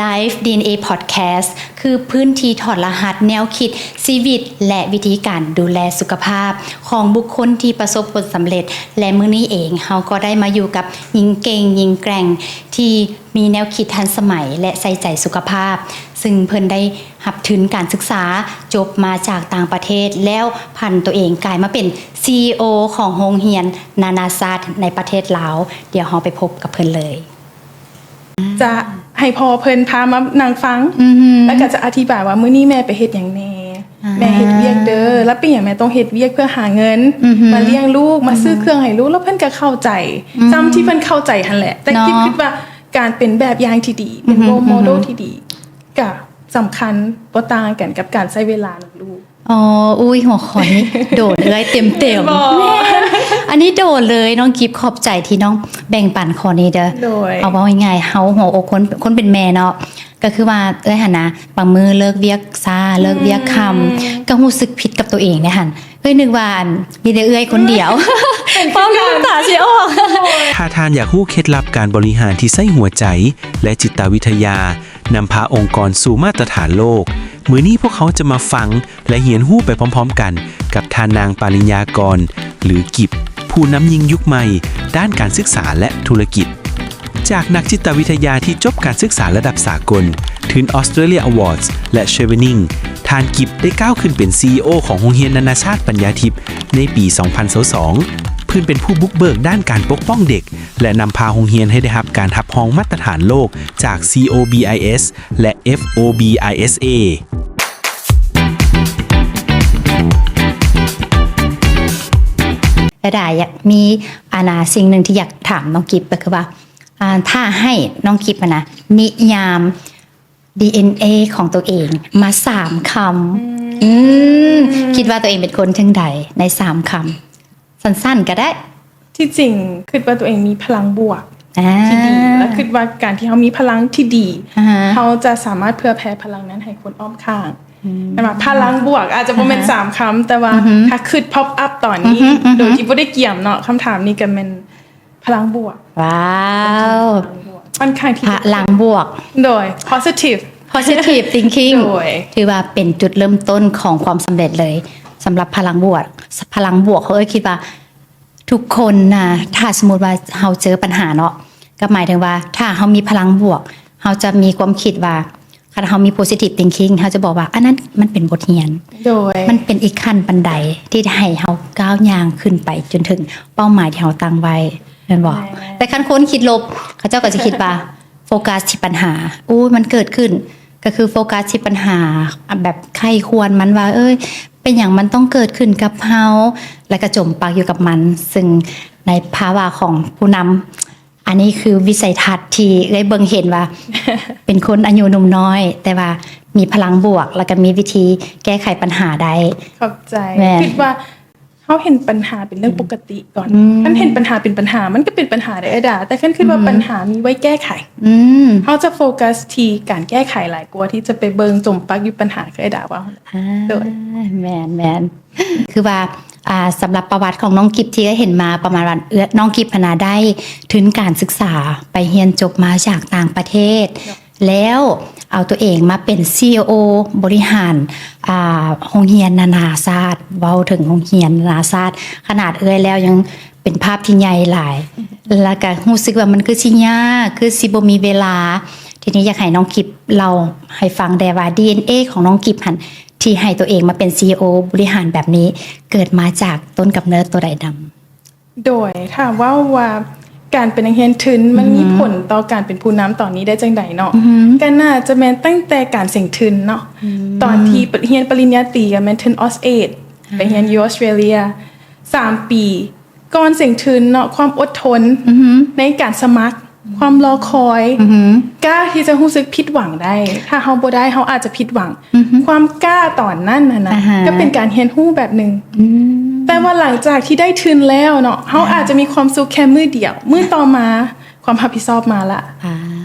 Life ດີເອັນເອ Podcast ຄືພື້ນທີ່ຖອດລະຫັດແນວຄິດ, ຊີວິດ ແລະ ວິທີການດູແລສຸຂະພາບຂອງບຸກຄົນທີ່ປະສົບຜົນສຳເລັດ ແລະ ມື້ນີ້ເອງເຮົາກໍໄດ້ມາຢູ່ກັບຍິງເກັ່ງ, ຍິງແກຮ່ງ ທີ່ມີແນວຄິດທັນສະໄໝ ແລະ ໃສ່ໃຈສຸຂະພາບ, ຊຶ່ງເພິ່ນໄດ້ຮັບທຶນການສຶກສາຈົບມາຈາກຕ່າງປະເທດ ແລ້ວຜັນຕົວເອງກາຍມາເປັນ ຊີອີໂອ ຂອງໂຮງຮຽນນານາຊາດໃນປະເທດລາວ. ດຽວເຮົາໄປພົບກັບເພິ່ນເລີຍ. ຈະໃຫ້ພໍ່ເພິ່ນພາມານັ່ງຟັງ ອືຮຶ ແລ້ວກໍຈະອະທິບາຍວ່າ ມື້ນີ້ແມ່ໄປເຮັດຫຍັງແດ່ ອາ ແມ່ເຮັດວຽກເດີ ແລ້ວເປັນຫຍັງແມ່ຕ້ອງເຮັດວຽກເພື່ອຫາເງິນ ອືຮຶ ມາລ້ຽງລູກ ມາຊື້ ອືຮຶ ເຄື່ອງໃຫ້ລູກ ແລ້ວເພິ່ນກໍເຂົ້າໃຈ ອືມ ສ່ຳທີ່ເພິ່ນເຂົ້າໃຈຫັ້ນແຫຼະ. ແຕ່ ເນາະ ຄິດ ຄິດວ່າການເປັນແບບຢ່າງທີ່ດີ ເປັນ ອືຮຶ ໂຣລໂມເດລ ອືຮຶ ທີ່ດີ ກໍສຳຄັນບໍ່ຕ່າງກັນກັບການໃຊ້ເວລານຳລູກ. ອໍ ອຸ້ຍ ຫົວຂໍ້ນີ້ໂດນເອື້ອຍເຕັມໆ ແມ່ນບໍ່? ແມ່ນ ອັນນີ້ໂດນເລີຍ ນ້ອງກິບ ຂອບໃຈທີ່ນ້ອງແບ່ງປັນຂໍ້ນີ້ເດີ. ໂດຍ ເອົາເວົ້າງ່າຍໆ ເຮົາຫົວອົກຄົນ ຄົນເປັນແມ່ເນາະ ກໍຄືວ່າເອື້ອຍຫັ້ນນະ ບາງມື້ເລີກວຽກຊ້າ ເລີກວຽກຄ່ຳ ອືມ ກໍຮູ້ສຶກຜິດກັບຕົວເອງເດ້ຫັ້ນ. ເອື້ອຍນຶກວ່າ ອັນ ມີແຕ່ເອື້ອຍຄົນດຽວ ເວົ້ານ້ຳຕາຊິອອກ. ໂດຍ ຖ້າທ່ານຢາກຮູ້ເຄັດລັບການບໍລິຫານທີ່ໃຊ້ຫົວໃຈ ແລະ ຈິດຕະວິທະຍາ ນຳພາອົງກອນສູ່ມາດຕະຖານໂລກ, ມື້ນີ້ພວກເຮົາຈະມາຟັງ ແລະ ຮຽນຮູ້ໄປພ້ອມໆກັນກັບທ່ານນາງ ປາລິນຍາກອນ ຫຼື ກິບ, ຜູ້ນຳຍິງຍຸກໃໝ່ດ້ານການສຶກສາ ແລະ ທຸລະກິດ. ຈາກນັກຈິດຕະວິທະຍາທີ່ຈົບການສຶກສາລະດັບສາກົນ, ທຶນ Australia Awards ແລະ Chevening, ທ່ານກິບໄດ້ກ້າວຂຶ້ນເປັນ ຊີອີໂອ ຂອງໂຮງຮຽນນານາຊາດປັນຍາທິບໃນປີສອງພັນຊາວສອງ. ເພິ່ນເປັນຜູ້ບຸກເບີກດ້ານການປົກປ້ອງເດັກ ແລະ ນຳພາໂຮງຮຽນໃຫ້ໄດ້ຮັບການຮັບຮອງມາດຕະຖານໂລກຈາກ COBIS ແລະ FOBISA. ແລະ ດາຢາກມີ ອັນນາ ສິ່ງໜຶ່ງທີ່ຢາກຖາມນ້ອງກິບ ກໍຄືວ່າ ອ່າ ຖ້າໃຫ້ນ້ອງກິບ ອັນນາ ນິຍາມ ດີເອັນເອ ຂອງຕົວເອງມາສາມຄຳ ອືມ ອືມ ຄິດວ່າຕົວເອງເປັນຄົນຈັ່ງໃດໃນສາມຄຳ? ສັ້ນໆກໍໄດ້. ທີ່ຈິງຄິດວ່າຕົວເອງມີພະລັງບວກ ອ່າ ທີ່ດີ ແລະ ຄິດວ່າການທີ່ເຮົາມີພະລັງທີ່ດີ ອ່າຮະ ເຮົາຈະສາມາດເຜື່ອແຜ່ພະລັງນັ້ນໃຫ້ຄົນອ້ອມຂ້າງ ອືມ ແມ່ນບໍ່? ພະລັງບວກອາດຈະບໍ່ແມ່ນ ອ່າຮະ ສາມຄຳ ແຕ່ວ່າ ອືຮຶ ຖ້າຄິດ pop up ຕອນນີ້ ອືຮຶ ອືຮຶ ໂດຍທີ່ບໍ່ໄດ້ກຽມເນາະ ຄຳຖາມນີ້ກໍແມ່ນ ພະລັງບວກ ວ້າວ ພະລັງບວກ ຄ່ອນຂ້າງທີ່ ພະລັງບວກ ໂດຍ positive positive thinking ໂດຍ ຖືວ່າເປັນຈຸດເລີ່ມຕົ້ນຂອງຄວາມສຳເລັດເລີຍ ສຳລັບພະລັງບວກ ພະລັງບວກ ເຮົາເອີຍ ຄິດວ່າທຸກຄົນນະ ຖ້າສົມມຸດວ່າເຮົາເຈີປັນຫາເນາະ ກໍໝາຍເຖິງວ່າ ຖ້າເຮົາມີພະລັງບວກ ເຮົາຈະມີຄວາມຄິດວ່າ ຄັນເຮົາມີ positive thinking ເຮົາຈະບອກວ່າ ອັນນັ້ນມັນເປັນບົດຮຽນ ໂດຍ ມັນເປັນອີກຂັ້ນບັນໄດທີ່ຈະໃຫ້ເຮົາກ້າວຍ່າງຂຶ້ນໄປຈົນເຖິງເປົ້າໝາຍທີ່ເຮົາຕັ້ງໄວ້ ແມ່ນບໍ່? ແມ່ນ ແຕ່ຄັນຄົນຄິດລົບ ເຂົາເຈົ້າກໍຈະຄິດວ່າ ໂຟກັສທີ່ບັນຫາ ໂອ້ຍ ມັນເກີດຂຶ້ນ ກໍຄືໂຟກັສທີ່ບັນຫາ ແບບໃຄ່ຄວນມັນວ່າ ເອີຍ ເປັນຫຍັງມັນຕ້ອງເກີດຂຶ້ນກັບເຮົາ ແລ້ວກໍຈົມປັກຢູ່ກັບມັນ ຊຶ່ງໃນພາວະຂອງຜູ້ນຳ ອັນນີ້ຄືວິໄສທັດທີ່ເອື້ອຍເບິ່ງເຫັນວ່າ ເປັນຄົນອາຍຸໜຸ່ມນ້ອຍ ແຕ່ວ່າມີພະລັງບວກ ແລ້ວກໍມີວິທີແກ້ໄຂບັນຫາໄດ້. ຂອບໃຈ. ແມ່ນ. ຄິດວ່າເຮົາເຫັນບັນຫາເປັນເລື່ອງ ອືມ ປົກກະຕິກ່ອນ. ອືມ. ຄັນເຫັນບັນຫາເປັນບັນຫາ ມັນກໍເປັນບັນຫາໄດ້ ອາດາ ແຕ່ຄັນຄິດວ່າ ອືມ ບັນຫາມີໄວ້ແກ້ໄຂ. ອືມ. ເຮົາຈະໂຟກັສທີ່ການແກ້ໄຂຫຼາຍກວ່າທີ່ຈະໄປເບິ່ງຈົມປັກຢູ່ບັນຫາ ຄືອາດາເວົ້າ. ອ່າ. ໂດຍ. ແມ່ນໆ. ຄືວ່າ ອ່າ ສຳລັບປະຫວັດຂອງນ້ອງກິບທີ່ໄດ້ເຫັນມາປະມານວ່າ ເອື້ອຍ ນ້ອງກິບຫັ້ນນະໄດ້ທຶນການສຶກສາໄປຮຽນຈົບມາຈາກຕ່າງປະເທດ ເນາະ ແລ້ວເອົາຕົວເອງມາເປັນ ຊີອີໂອ ບໍລິຫານ ອ່າ ໂຮງຮຽນນານາຊາດ ເວົ້າເຖິງໂຮງຮຽນນານາຊາດ ຂະໜາດເອື້ອຍແລ້ວຍັງເປັນພາບທີ່ໃຫຍ່ຫຼາຍ ແລ້ວກະຮູ້ສຶກວ່າມັນຄືຊິຍາກ ຄືຊິບໍ່ມີເວລາ. ທີນີ້ຢາກໃຫ້ນ້ອງກິບເລົ່າໃຫ້ຟັງແດ່ວ່າ ດີເອັນເອ ຂອງນ້ອງກິບຫັ້ນ ທີ່ໃຫ້ຕົວເອງມາເປັນ ຊີອີໂອ ບໍລິຫານແບບນີ້ ເກີດມາຈາກຕົ້ນກຳເນີດຕົວໃດນຳ? ໂດຍ ຖ້າເວົ້າວ່າການເປັນນັກຮຽນທຶນ ມັນມີ ອືຮຶ ຜົນຕໍ່ການເປັນຜູ້ນຳຕອນນີ້ໄດ້ຈັ່ງໃດເນາະ? ອືຮຶ ກໍໜ້າຈະແມ່ນຕັ້ງແຕ່ການເສັງທຶນເນາະ. ອືມ ຕອນທີ່ ປ- ຮຽນປະລິນຍາຕີກໍແມ່ນທຶນ Aus Aid ອ່າ ໄປຮຽນຢູ່ອອສເຕຣເລັຍສາມປີ ກ່ອນເສັງທຶນເນາະ ຄວາມອົດທົນ ອືຮຶ ໃນການສະໝັກ ຄວາມລໍຄອຍ ອືຮຶ ກ້າທີ່ຈະຮູ້ສຶກຜິດຫວັງໄດ້ ຖ້າເຮົາບໍ່ໄດ້ ເຮົາອາດຈະຜິດຫວັງ ອືຮຶ ຄວາມກ້າຕອນນັ້ນຫັ້ນນະ ອ່າຮະ ກໍເປັນການຮຽນຮູ້ແບບໜຶ່ງ ອືມ ແຕ່ວ່າຫຼັງຈາກທີ່ໄດ້ທຶນແລ້ວເນາະ ເຮົາ ອ່າ ອາດຈະມີຄວາມສຸກແຄ່ມື້ດຽວ ມື້ຕໍ່ມາຄວາມຮັບຜິດຊອບມາລະ ອ່າ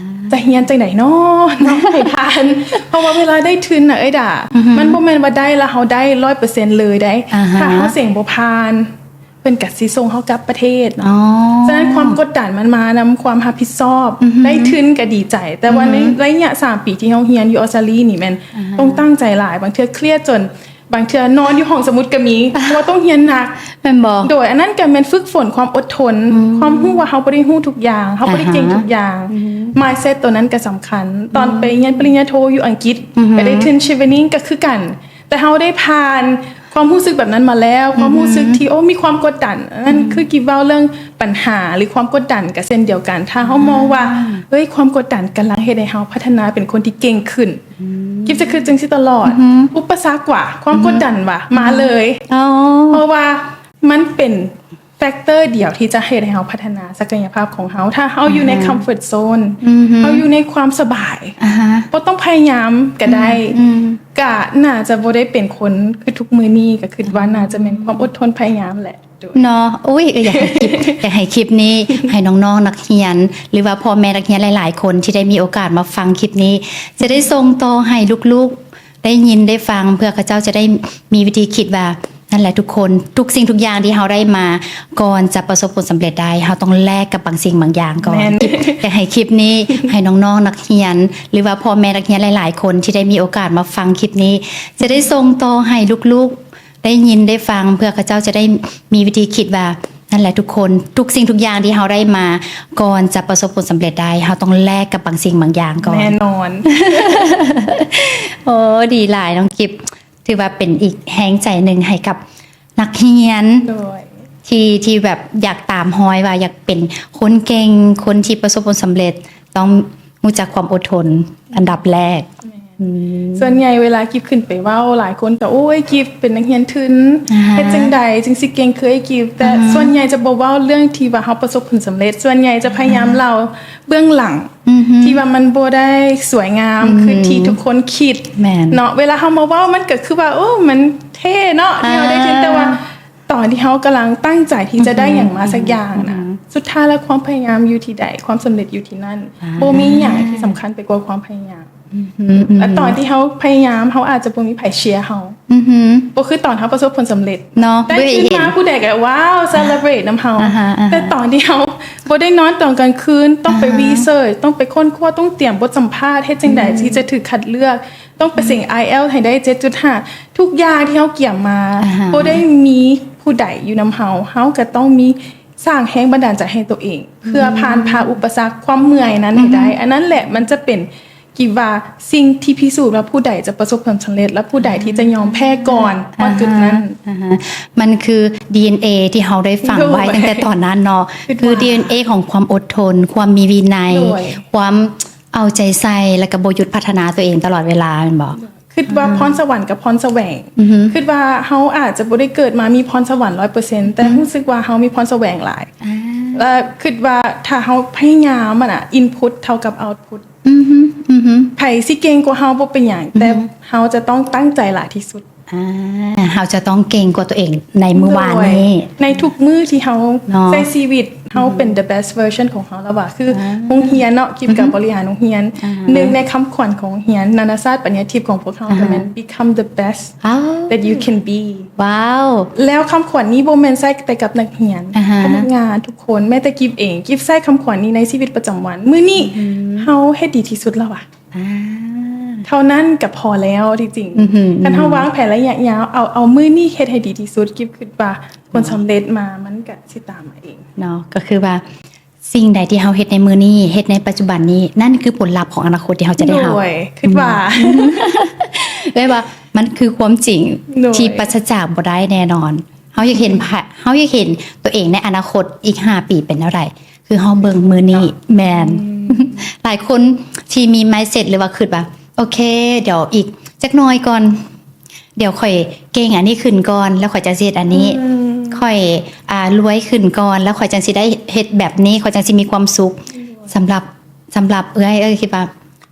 ຈະຮຽນຈັ່ງໃດເນາະ ເນາະ ໃຫ້ຜ່ານ ເພາະວ່າເວລາໄດ້ທຶນນະ ເອື້ອຍດາ ອືຮຶ ມັນບໍ່ແມ່ນວ່າໄດ້ແລ້ວເຮົາໄດ້ຮ້ອຍເປີເຊັນເລີຍໄດ໋ ອ່າຮະ ຖ້າເຮົາເສັງບໍ່ຜ່ານ ເພິ່ນກໍຊິສົ່ງເຮົາກັບປະເທດເນາະ. ອໍ ສະນັ້ນຄວາມກົດດັນມັນມານຳຄວາມຮັບຜິດຊອບ. ອືຮຶ ໄດ້ທຶນກໍດີໃຈ, ແຕ່ວ່າໃນ ອືຮຶ ໄລຍະສາມປີທີ່ເຮົາຮຽນຢູ່ອົດສະຕາລີນີ້ແມ່ນ ອາຮະ ຕ້ອງຕັ້ງໃຈຫຼາຍ, ບາງເທື່ອຄຽດຈົນ ບາງເທື່ອນອນຢູ່ຫ້ອງສະໝຸດກໍມີ ເພາະວ່າຕ້ອງຮຽນໜັກ ແມ່ນບໍ່? ໂດຍ ອັນນັ້ນກໍແມ່ນຝຶກຝົນຄວາມອົດທົນ ອືມ ຄວາມຮູ້ວ່າເຮົາບໍ່ໄດ້ຮູ້ທຸກຢ່າງ ເຮົາບໍ່ໄດ້ເກັ່ງ ອາຮະ ທຸກຢ່າງ ອືມ ມາຍເຊັດໂຕນັ້ນກໍສຳຄັນ. ຕອນ ອືມ ໄປຮຽນປະລິນຍາໂທຢູ່ອັງກິດ ອືຮຶ ກໍໄດ້ທຶນ training ກໍຄືກັນ ແຕ່ເຮົາໄດ້ຜ່ານຄວາມຮູ້ສຶກແບບນັ້ນມາແລ້ວ ອືຮຶ ຄວາມຮູ້ສຶກທີ່ ໂອ້ ມີຄວາມກົດດັນ ອັນນັ້ນ ອືມ ຄືກິບເວົ້າເລື່ອງປັນຫາ ຫຼື ຄວາມກົດດັນກໍເຊັ່ນດຽວກັນ. ຖ້າເຮົາ ອ່າ ມອງວ່າ ເຮີ້ຍ ຄວາມກົດດັນກຳລັງເຮັດໃຫ້ເຮົາພັດທະນາເປັນຄົນທີ່ເກັ່ງຂຶ້ນ ອືມ ກິບຈະຄິດຈັ່ງຊີ້ຕະຫຼອດ. ອືຮຶ ອຸປະສັກຫວາ ຄວາມ ອືຮຶ ກົດດັນຫວາ ມາເລີຍ. ອໍ ເພາະວ່າມັນເປັນ factor ດຽວທີ່ຈະເຮັດໃຫ້ເຮົາພັດທະນາສັກກະຍະພາບຂອງເຮົາ. ຖ້າເຮົາຢູ່ໃນ ອ່າຮະ comfort zone ອືຮຶ ເຮົາຢູ່ໃນຄວາມສະບາຍ ອ່າຮະ ບໍ່ຕ້ອງພະຍາຍາມກໍໄດ້ ອືມ ອືມ ກະໜ້າຈະບໍ່ໄດ້ເປັນຄົນຄືທຸກມື້ນີ້. ກໍຄິດວ່າໜ້າຈະແມ່ນຄວາມອົດທົນພະຍາຍາມແຫຼະ ໂດຍ ເນາະ. ໂອ້ຍ ກໍຢາກໃຫ້ຄລິບ ຢາກໃຫ້ຄລິບນີ້ ໃຫ້ນ້ອງໆນັກຮຽນ ຫຼືວ່າພໍ່ແມ່ນັກຮຽນຫຼາຍໆຄົນທີ່ໄດ້ມີໂອກາດມາຟັງຄລິບນີ້ ຈະໄດ້ສົ່ງຕໍ່ໃຫ້ລູກໆໄດ້ຍິນໄດ້ຟັງ ເພື່ອເຂົາເຈົ້າຈະໄດ້ມີວິທີຄິດວ່າ ນັ້ນແຫຼະທຸກຄົນ ທຸກສິ່ງທຸກຢ່າງທີ່ເຮົາໄດ້ມາ ກ່ອນຈະປະສົບຜົນສຳເລັດໄດ້ ເຮົາຕ້ອງແລກກັບບາງສິ່ງບາງຢ່າງກ່ອນ. ແມ່ນ ຢາກໃຫ້ຄລິບນີ້ ໃຫ້ນ້ອງໆນັກຮຽນ ຫຼືວ່າພໍ່ແມ່ນັກຮຽນຫຼາຍໆຄົນທີ່ໄດ້ມີໂອກາດມາຟັງຄລິບນີ້ ຈະໄດ້ສົ່ງຕໍ່ໃຫ້ລູກໆໄດ້ຍິນໄດ້ຟັງ ເພື່ອເຂົາເຈົ້າຈະໄດ້ມີວິທີຄິດວ່າ ນັ້ນແຫຼະທຸກຄົນ ທຸກສິ່ງທຸກຢ່າງທີ່ເຮົາໄດ້ມາ ກ່ອນຈະປະສົບຜົນສຳເລັດໄດ້ ເຮົາຕ້ອງແລກກັບບາງສິ່ງບາງຢ່າງກ່ອນ. ແນ່ນອນ. ໂອ້ ດີຫຼາຍນ້ອງກິບ. ຖືວ່າເປັນອີກແຮງໃຈໜຶ່ງໃຫ້ກັບນັກຮຽນ ໂດຍ ທີ່ ທີ່ແບບຢາກຕາມຮອຍວ່າຢາກເປັນຄົນເກັ່ງ ຄົນທີ່ປະສົບຜົນສຳເລັດ ຕ້ອງຮູ້ຈັກຄວາມອົດທົນອັນດັບແລກ. ແມ່ນ. ອືມ ສ່ວນໃຫຍ່ເວລາກິບຂຶ້ນໄປເວົ້າ ຫຼາຍຄົນກໍ ໂອ້ຍ ກິບເປັນນັກຮຽນທຶນ ອ່າຮະ ເຮັດຈັ່ງໃດຈຶ່ງຊິເກັ່ງຄືອ້າຍກິບ? ແຕ່ ອ່າຮະ ສ່ວນໃຫຍ່ຈະບໍ່ເວົ້າເລື່ອງທີ່ວ່າເຮົາປະສົບຜົນສຳເລັດ ສ່ວນໃຫຍ່ຈະພະຍາຍາມ ອ່າຮະ ເລົ່າ ເບື້ອງຫຼັງ ອືຮຶ ທີ່ວ່າມັນບໍ່ໄດ້ສວຍງາມ ອືຮຶ ຄືທີ່ທຸກຄົນຄິດ ແມ່ນ ເນາະ. ເວລາເຮົາມາເວົ້າ ມັນກໍຄືວ່າ ໂອ້ ມັນເທ່ເນາະ ອ່າ ທີ່ເຮົາໄດ້ເຫັນ ແຕ່ວ່າຕອນທີ່ເຮົາກຳລັງຕັ້ງໃຈທີ່ຈະໄດ້ຫຍັງມາ ອືຮຶ ສັກຢ່າງນະ ອືຮຶ ສຸດທ້າຍແລ້ວຄວາມພະຍາຍາມຢູ່ທີ່ໃດ ຄວາມສຳເລັດຢູ່ທີ່ນັ້ນ ອ່າ ບໍ່ມີຫຍັງທີ່ສຳຄັນໄປກວ່າຄວາມພະຍາຍາມ. ອືຮຶ ອືຮຶ ແລະຕອນທີ່ເຮົາພະຍາຍາມ ເຮົາອາດຈະບໍ່ມີໃຜເຊຍເຮົາ ອືຮຶ ບໍ່ຄືຕອນເຮົາປະສົບຜົນສຳເລັດ ເນາະ ໄດ້ຂຶ້ນມາ ຜູ້ໃດກໍ ວ້າວ celebrate ນຳເຮົາ ອ່າຮະ ອ່າຮະ ແຕ່ຕອນທີ່ເຮົາບໍ່ໄດ້ນອນຕອນກາງຄືນ ຕ້ອງໄປ ອ່າຮະ research ຕ້ອງໄປຄົ້ນຄວ້າ ຕ້ອງຕຽມບົດສຳພາດ ເຮັດຈັ່ງໃດ ອືມ ທີ່ຈະຖືກຄັດເລືອກ ຕ້ອງໄປເສັງ IELTS ໃຫ້ໄດ້ ເຈັດຈຸດຫ້າ ທຸກຢ່າງທີ່ເຮົາກຽມມາ ອ່າຮະ ບໍ່ໄດ້ມີຜູ້ໃດຢູ່ນຳເຮົາ ເຮົາກໍຕ້ອງມີ ສ້າງແຮງບັນດານໃຈໃຫ້ຕົວເອງ ເພື່ອ ອືມ ຜ່ານຜ່າອຸປະສັກຄວາມເມື່ອຍນັ້ນໃຫ້ໄດ້ ອ່າຮະ ອັນນັ້ນແຫຼະມັນຈະເປັນ ກິບວ່າສິ່ງທີ່ພິສູດວ່າຜູ້ໃດຈະປະສົບຜົນສຳເລັດ ແລະ ຜູ້ໃດທີ່ຈະຍອມແພ້ກ່ອນ ອ່າຮະ ຮອດຈຸດນັ້ນ ອ່າຮະ ມັນຄື ດີເອັນເອ ທີ່ເຮົາໄດ້ຝັງໄວ້ ໂດຍ ຕັ້ງແຕ່ຕອນນັ້ນເນາະ ຄິດວ່າ ຄື ດີເອັນເອ ຂອງຄວາມອົດທົນ ຄວາມມີວິໄນ ໂດຍ ຄວາມເອົາໃຈໃສ່ ແລ້ວກໍບໍ່ຢຸດພັດທະນາຕົວເອງຕະຫຼອດເວລາ ແມ່ນບໍ່? ຄິດວ່າ ອືມ ພອນສະຫວັນກັບພອນສະແຫວງ ອືຮຶ ຄິດວ່າເຮົາອາດຈະບໍ່ໄດ້ເກີດມາມີພອນສະຫວັນຮ້ອຍເປີເຊັນ ແຕ່ ອືມ ຮູ້ສຶກວ່າເຮົາມີພອນສະແຫວງຫຼາຍ ອ່າ ແລະ ຄິດວ່າຖ້າເຮົາພະຍາຍາມຫັ້ນນະ input ເທົ່າກັບ output ອືຮຶ ອືຮຶ ໃຜຊິເກັ່ງກວ່າເຮົາບໍ່ເປັນຫຍັງ ອືຮຶ ແຕ່ເຮົາຈະຕ້ອງຕັ້ງໃຈຫຼາຍທີ່ສຸດ ອ່າ ເຮົາຈະຕ້ອງເກັ່ງກວ່າຕົວເອງໃນມື້ວານນີ້ ໂດຍ ໃນທຸກມື້ທີ່ເຮົາ ເນາະ ໃຊ້ຊີວິດ ເຮົາເປັນ ອືຮຶ the best version ຂອງເຮົາລະວ່າ ຄື ອ່າ ໂຮງຮຽນເນາະ ກິບກັບ ອືຮຶ ບໍລິຫານໂຮງຮຽນ ອ່າຮະ ໜຶ່ງໃນຄຳຂວັນຂອງໂຮງຮຽນ ນານາຊາດປັນຍາທິບຂອງພວກເຮົາ ອ່າຮະ ກໍແມ່ນ become the best ອ້າວ that you can be ວ້າວ ແລ້ວຄຳຂວັນນີ້ບໍ່ແມ່ນໃຊ້ແຕ່ກັບນັກຮຽນ ອ່າຮະ ພະນັກງານທຸກຄົນ ແມ້ແຕ່ກິບເອງ ກິບໃຊ້ຄຳຂວັນນີ້ໃນຊີວິດປະຈຳວັນ ມື້ນີ້ ອືຮຶ ເຮົາເຮັດດີທີ່ສຸດແລ້ວຫວາ? ອ່າ ເທົ່ານັ້ນກໍພໍແລ້ວທີ່ຈິງ ອືຮຶ ຄັນເຮົາວາງແຜນໄລຍະຍາວ ເອົາ ເອົາມື້ນີ້ເຮັດໃຫ້ດີທີ່ສຸດ ກິບຄິດວ່າຜົນສຳເລັດມາ ມັນກໍຊິຕາມມາເອງເນາະ ກໍຄືວ່າ ສິ່ງໃດທີ່ເຮົາເຮັດໃນມື້ນີ້ ເຮັດໃນປັດຈຸບັນນີ້ ນັ້ນຄືຜົນລັບຂອງອະນາຄົດທີ່ເຮົາຈະໄດ້ຮັບ ໂດຍ ຄິດວ່າ ອືມ ເອີ້ຍວ່າມັນຄືຄວາມຈິງ ໂດຍ ທີ່ປາສະຈາກບໍ່ໄດ້ແນ່ນອນ ເຮົາຢາກເຫັນພະ ເຮົາຢາກເຫັນຕົວເອງໃນອະນາຄົດອີກຫ້າປີເປັນແນວໃດ ຄືເຮົາເບິ່ງມື້ນີ້ ເນາະ ແມ່ນ ອືມ ຫຼາຍຄົນທີ່ມີ mindset ຫຼືວ່າຄິດວ່າ ໂອເຄ ດຽວອີກຈັກໜ້ອຍກ່ອນ ດຽວຂ້ອຍເກັ່ງອັນນີ້ຂຶ້ນກ່ອນ ແລ້ວຂ້ອຍຈັ່ງຊິເຮັດອັນນີ້ ອືມ ຂ້ອຍ ອ່າ ລວຍຂຶ້ນກ່ອນ ແລ້ວຂ້ອຍຈັ່ງຊິໄດ້ເຮັດແບບນີ້ ຂ້ອຍຈັ່ງຊິມີຄວາມສຸກ ອືມ ສຳລັບ ສຳລັບເອື້ອຍ ເອື້ອຍຄິດວ່າ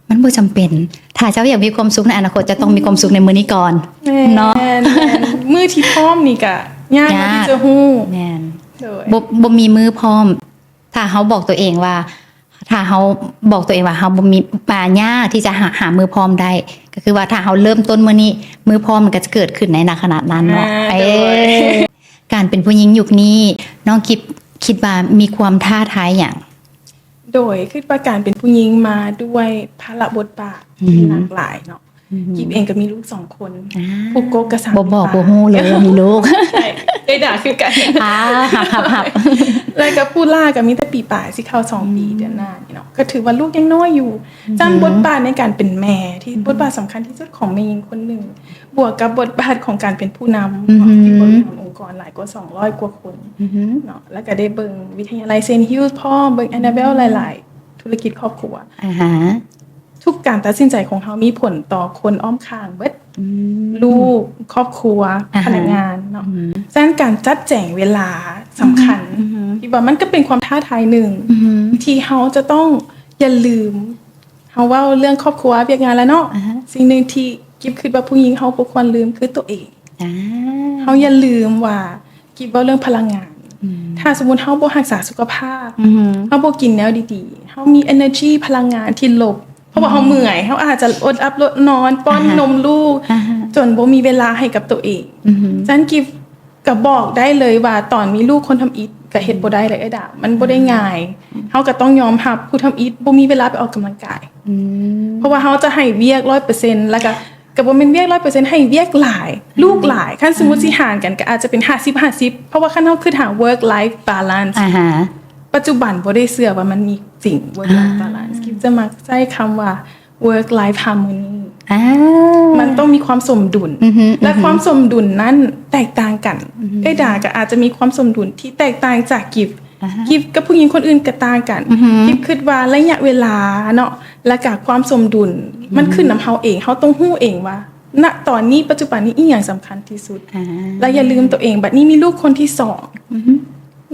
ມັນບໍ່ຈຳເປັນ ຖ້າເຈົ້າຢາກມີຄວາມສຸກໃນອະນາຄົດ ເຈົ້າຕ້ອງມີຄວາມສຸກໃນມື້ນີ້ກ່ອນ ແມ່ນ ເນາະ ແມ່ນ ມື້ທີ່ພ້ອມນີ້ກະຍາກ ຍາກ ທີ່ຈະຮູ້ ແມ່ນ ໂດຍ ບໍ່ ບໍ່ມີມື້ພ້ອມ ຖ້າເຮົາບອກຕົວເອງວ່າ ຖ້າເຮົາບອກຕົວເອງວ່າເຮົາບໍ່ມີ ອ່າ ຍາກທີ່ຈະຫາ ຫາມື້ພ້ອມໄດ້ ກໍຄືວ່າຖ້າເຮົາເລີ່ມຕົ້ນມື້ນີ້ ມື້ພ້ອມມັນກໍຈະເກີດຂຶ້ນໃນ ນະ ຂະນະນັ້ນເນາະ ອ່າ ເອີ ໂດຍ ການເປັນຜູ້ຍິງຍຸກນີ້ ນ້ອງກິບຄິດວ່າມີຄວາມທ້າທາຍຫຍັງ? ໂດຍ ຄິດວ່າການເປັນຜູ້ຍິງມາດ້ວຍພາລະບົດບາດທີ່ ອືຮຶ ຫຼາກຫຼາຍເນາະ. ອືຮຶ ກິບເອງກໍມີລູກສອງຄົນ ອ່າ ຜູ້ກົກກໍສາມ ບໍ່ບອກ ປາຍ ບໍ່ຮູ້ເລີຍວ່າມີລູກ. ໃຊ່ ເອື້ອຍດາຄືກັນ. ອ່າ ຮັບໆໆ ແລ້ວກໍຜູ້ຫຼ້າກໍມີແຕ່ປີປາຍ ຊິເຂົ້າສອງປີ ອືມ ເດືອນໜ້ານີ້ເນາະ ກໍຖືວ່າລູກຍັງນ້ອຍຢູ່. ອືຮຶ ຈັ່ງບົດບາດໃນການເປັນແມ່ ທີ່ ອືຮຶ ບົດບາດສຳຄັນທີ່ສຸດຂອງແມ່ຍິງຄົນໜຶ່ງ ບວກກັບບົດບາດຂອງການເປັນຜູ້ນຳ ອືຮຶ ເນາະ ທີ່ບໍລິຫານອົງກອນຫຼາຍກວ່າສອງຮ້ອຍກວ່າຄົນ ອືຮຶ ເນາະ ແລ້ວກໍໄດ້ເບິ່ງວິທະຍາໄລເຊນຮິວສ໌ພ້ອມ ເບິ່ງແອນນາເບວ ອືມ ຫຼາຍໆທຸລະກິດຄອບຄົວ ອາຮະ ທຸກການຕັດສິນໃຈຂອງເຮົາມີຜົນຕໍ່ຄົນອ້ອມຂ້າງເບິດ ອືມ ລູກ ຄອບຄົວ ອາຮະ ພະນັກງານເນາະ ອືມ ສະນັ້ນການຈັດແຈງເວລາສຳຄັນ ອືຮຶ ຄິດວ່າມັນກໍເປັນຄວາມທ້າທາຍໜຶ່ງ ອືຮຶ ທີ່ເຮົາຈະຕ້ອງຢ່າລືມ ເຮົາເວົ້າເລື່ອງຄອບຄົວ ວຽກງານແລ້ວເນາະ ອາຮະ ສິ່ງໜຶ່ງທີ່ກິບຄິດວ່າຜູ້ຍິງເຮົາບໍ່ຄວນລືມຄືຕົວເອງ ອາ ເຮົາຢ່າລືມວ່າ ກິບເວົ້າເລື່ອງພະລັງງານ ອືມ ຖ້າສົມມຸດເຮົາບໍ່ຮັກສາສຸຂະພາບ ອືຮຶ ເຮົາບໍ່ກິນແນວດີໆ ເຮົາມີເອເນີຈີ ພະລັງງານທີ່ລົບ ເພາະວ່າເຮົາເມື່ອຍ ເຮົາອາດຈະອົດຫຼັບອົດນອນ ປ້ອນ ອາຮະ ນົມລູກ ອາຮະ ຈົນບໍ່ມີເວລາໃຫ້ກັບຕົວເອງ ອືຮຶ ສະນັ້ນກິບກໍບອກໄດ້ເລີຍວ່າ ຕອນມີລູກຄົນທຳອິດກໍເຮັດບໍ່ໄດ້ເລີຍ ເອື້ອຍດາ ມັນບໍ່ໄດ້ງ່າຍ ອືມ ເຮົາກໍຕ້ອງຍອມຮັບ ຜູ້ທຳອິດບໍ່ມີເວລາໄປອອກກຳລັງກາຍ ອືມ ເພາະວ່າເຮົາຈະໃຫ້ວຽກຮ້ອຍເປີເຊັນ ແລ້ວກໍ ກໍບໍ່ແມ່ນວຽກຮ້ອຍເປີເຊັນ ໃຫ້ວຽກຫຼາຍ ອືມ ລູກຫຼາຍ ຄັນສົມມຸດ ອືມ ຊິຫານກັນ ກໍອາດຈະເປັນຫ້າສິບຫ້າສິບ ເພາະວ່າຄັນເຮົາຄິດຫາ work life balance ອາຮະ ປັດຈຸບັນບໍ່ໄດ້ເຊື່ອວ່າມັນມີຈິງ work life balance ອາ ກິບຈະມັກໃຊ້ຄຳວ່າ work life harmony ອາ ມັນຕ້ອງມີຄວາມສົມດຸນ ອືຮຶ ແລະ ອືຮຶ ຄວາມສົມດຸນນັ້ນແຕກຕ່າງກັນ ອືຮຶ ເອື້ອຍດາກໍອາດຈະມີຄວາມສົມດຸນທີ່ແຕກຕ່າງຈາກກິບ ອາຮະ ກິບກັບຜູ້ຍິງຄົນອື່ນກໍຕ່າງກັນ ອືຮຶ ກິບຄິດວ່າໄລຍະເວລາເນາະ ແລ້ວກະຄວາມສົມດຸນ ອືຮຶ ມັນຂຶ້ນນຳເຮົາເອງ ເຮົາຕ້ອງຮູ້ເອງວ່າ ນະຕອນນີ້ ປັດຈຸບັນນີ້ ອີ່ຫຍັງສຳຄັນທີ່ສຸດ ອາ ແລ້ວຢ່າລືມຕົວເອງ ບັດນີ້ມີລູກຄົນທີສອງ ອືຮຶ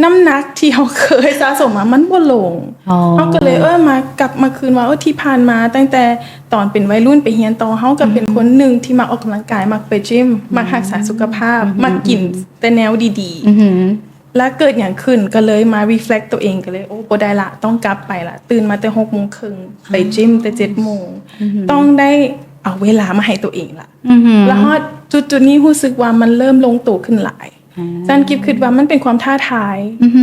ນ້ຳໜັກທີ່ເຮົາເຄີຍສະສົມມາ ມັນບໍ່ລົງ ອໍ ເຮົາກໍເລີຍ ເອີ ມາ ກັບມາຄືນວ່າ ເອີ ທີ່ຜ່ານມາ ຕັ້ງແຕ່ຕອນເປັນໄວລຸ້ນໄປຮຽນຕໍ່ ເຮົາກໍເປັນ ອືຮຶ ຄົນໜຶ່ງທີ່ມັກອອກກຳລັງກາຍ ມັກໄປຈິມ ອືຮຶ ມັກຮັກສາສຸຂະພາບ ອືຮຶ ມັກກິນແຕ່ແນວດີໆ ອືຮຶ ແລ້ວເກີດຫຍັງຂຶ້ນ ກໍເລີຍມາ reflect ຕົວເອງ ກໍເລີຍ ໂອ້ ບໍ່ໄດ້ລະ ຕ້ອງກັບໄປລະ ຕື່ນມາແຕ່ຫົກໂມງເຄິ່ງ ໄປຈິມແຕ່ເຈັດໂມງ ອືຮຶ ຕ້ອງໄດ້ເອົາເວລາມາໃຫ້ຕົວເອງລະ ອືຮຶ ແລ້ວຮອດຈຸດໆນີ້ ຮູ້ສຶກວ່າມັນເລີ່ມລົງໂຕຂຶ້ນຫຼາຍ ອາ ສະນັ້ນກິບຄິດວ່າມັນເປັນຄວາມທ້າທາຍ ອືຮຶ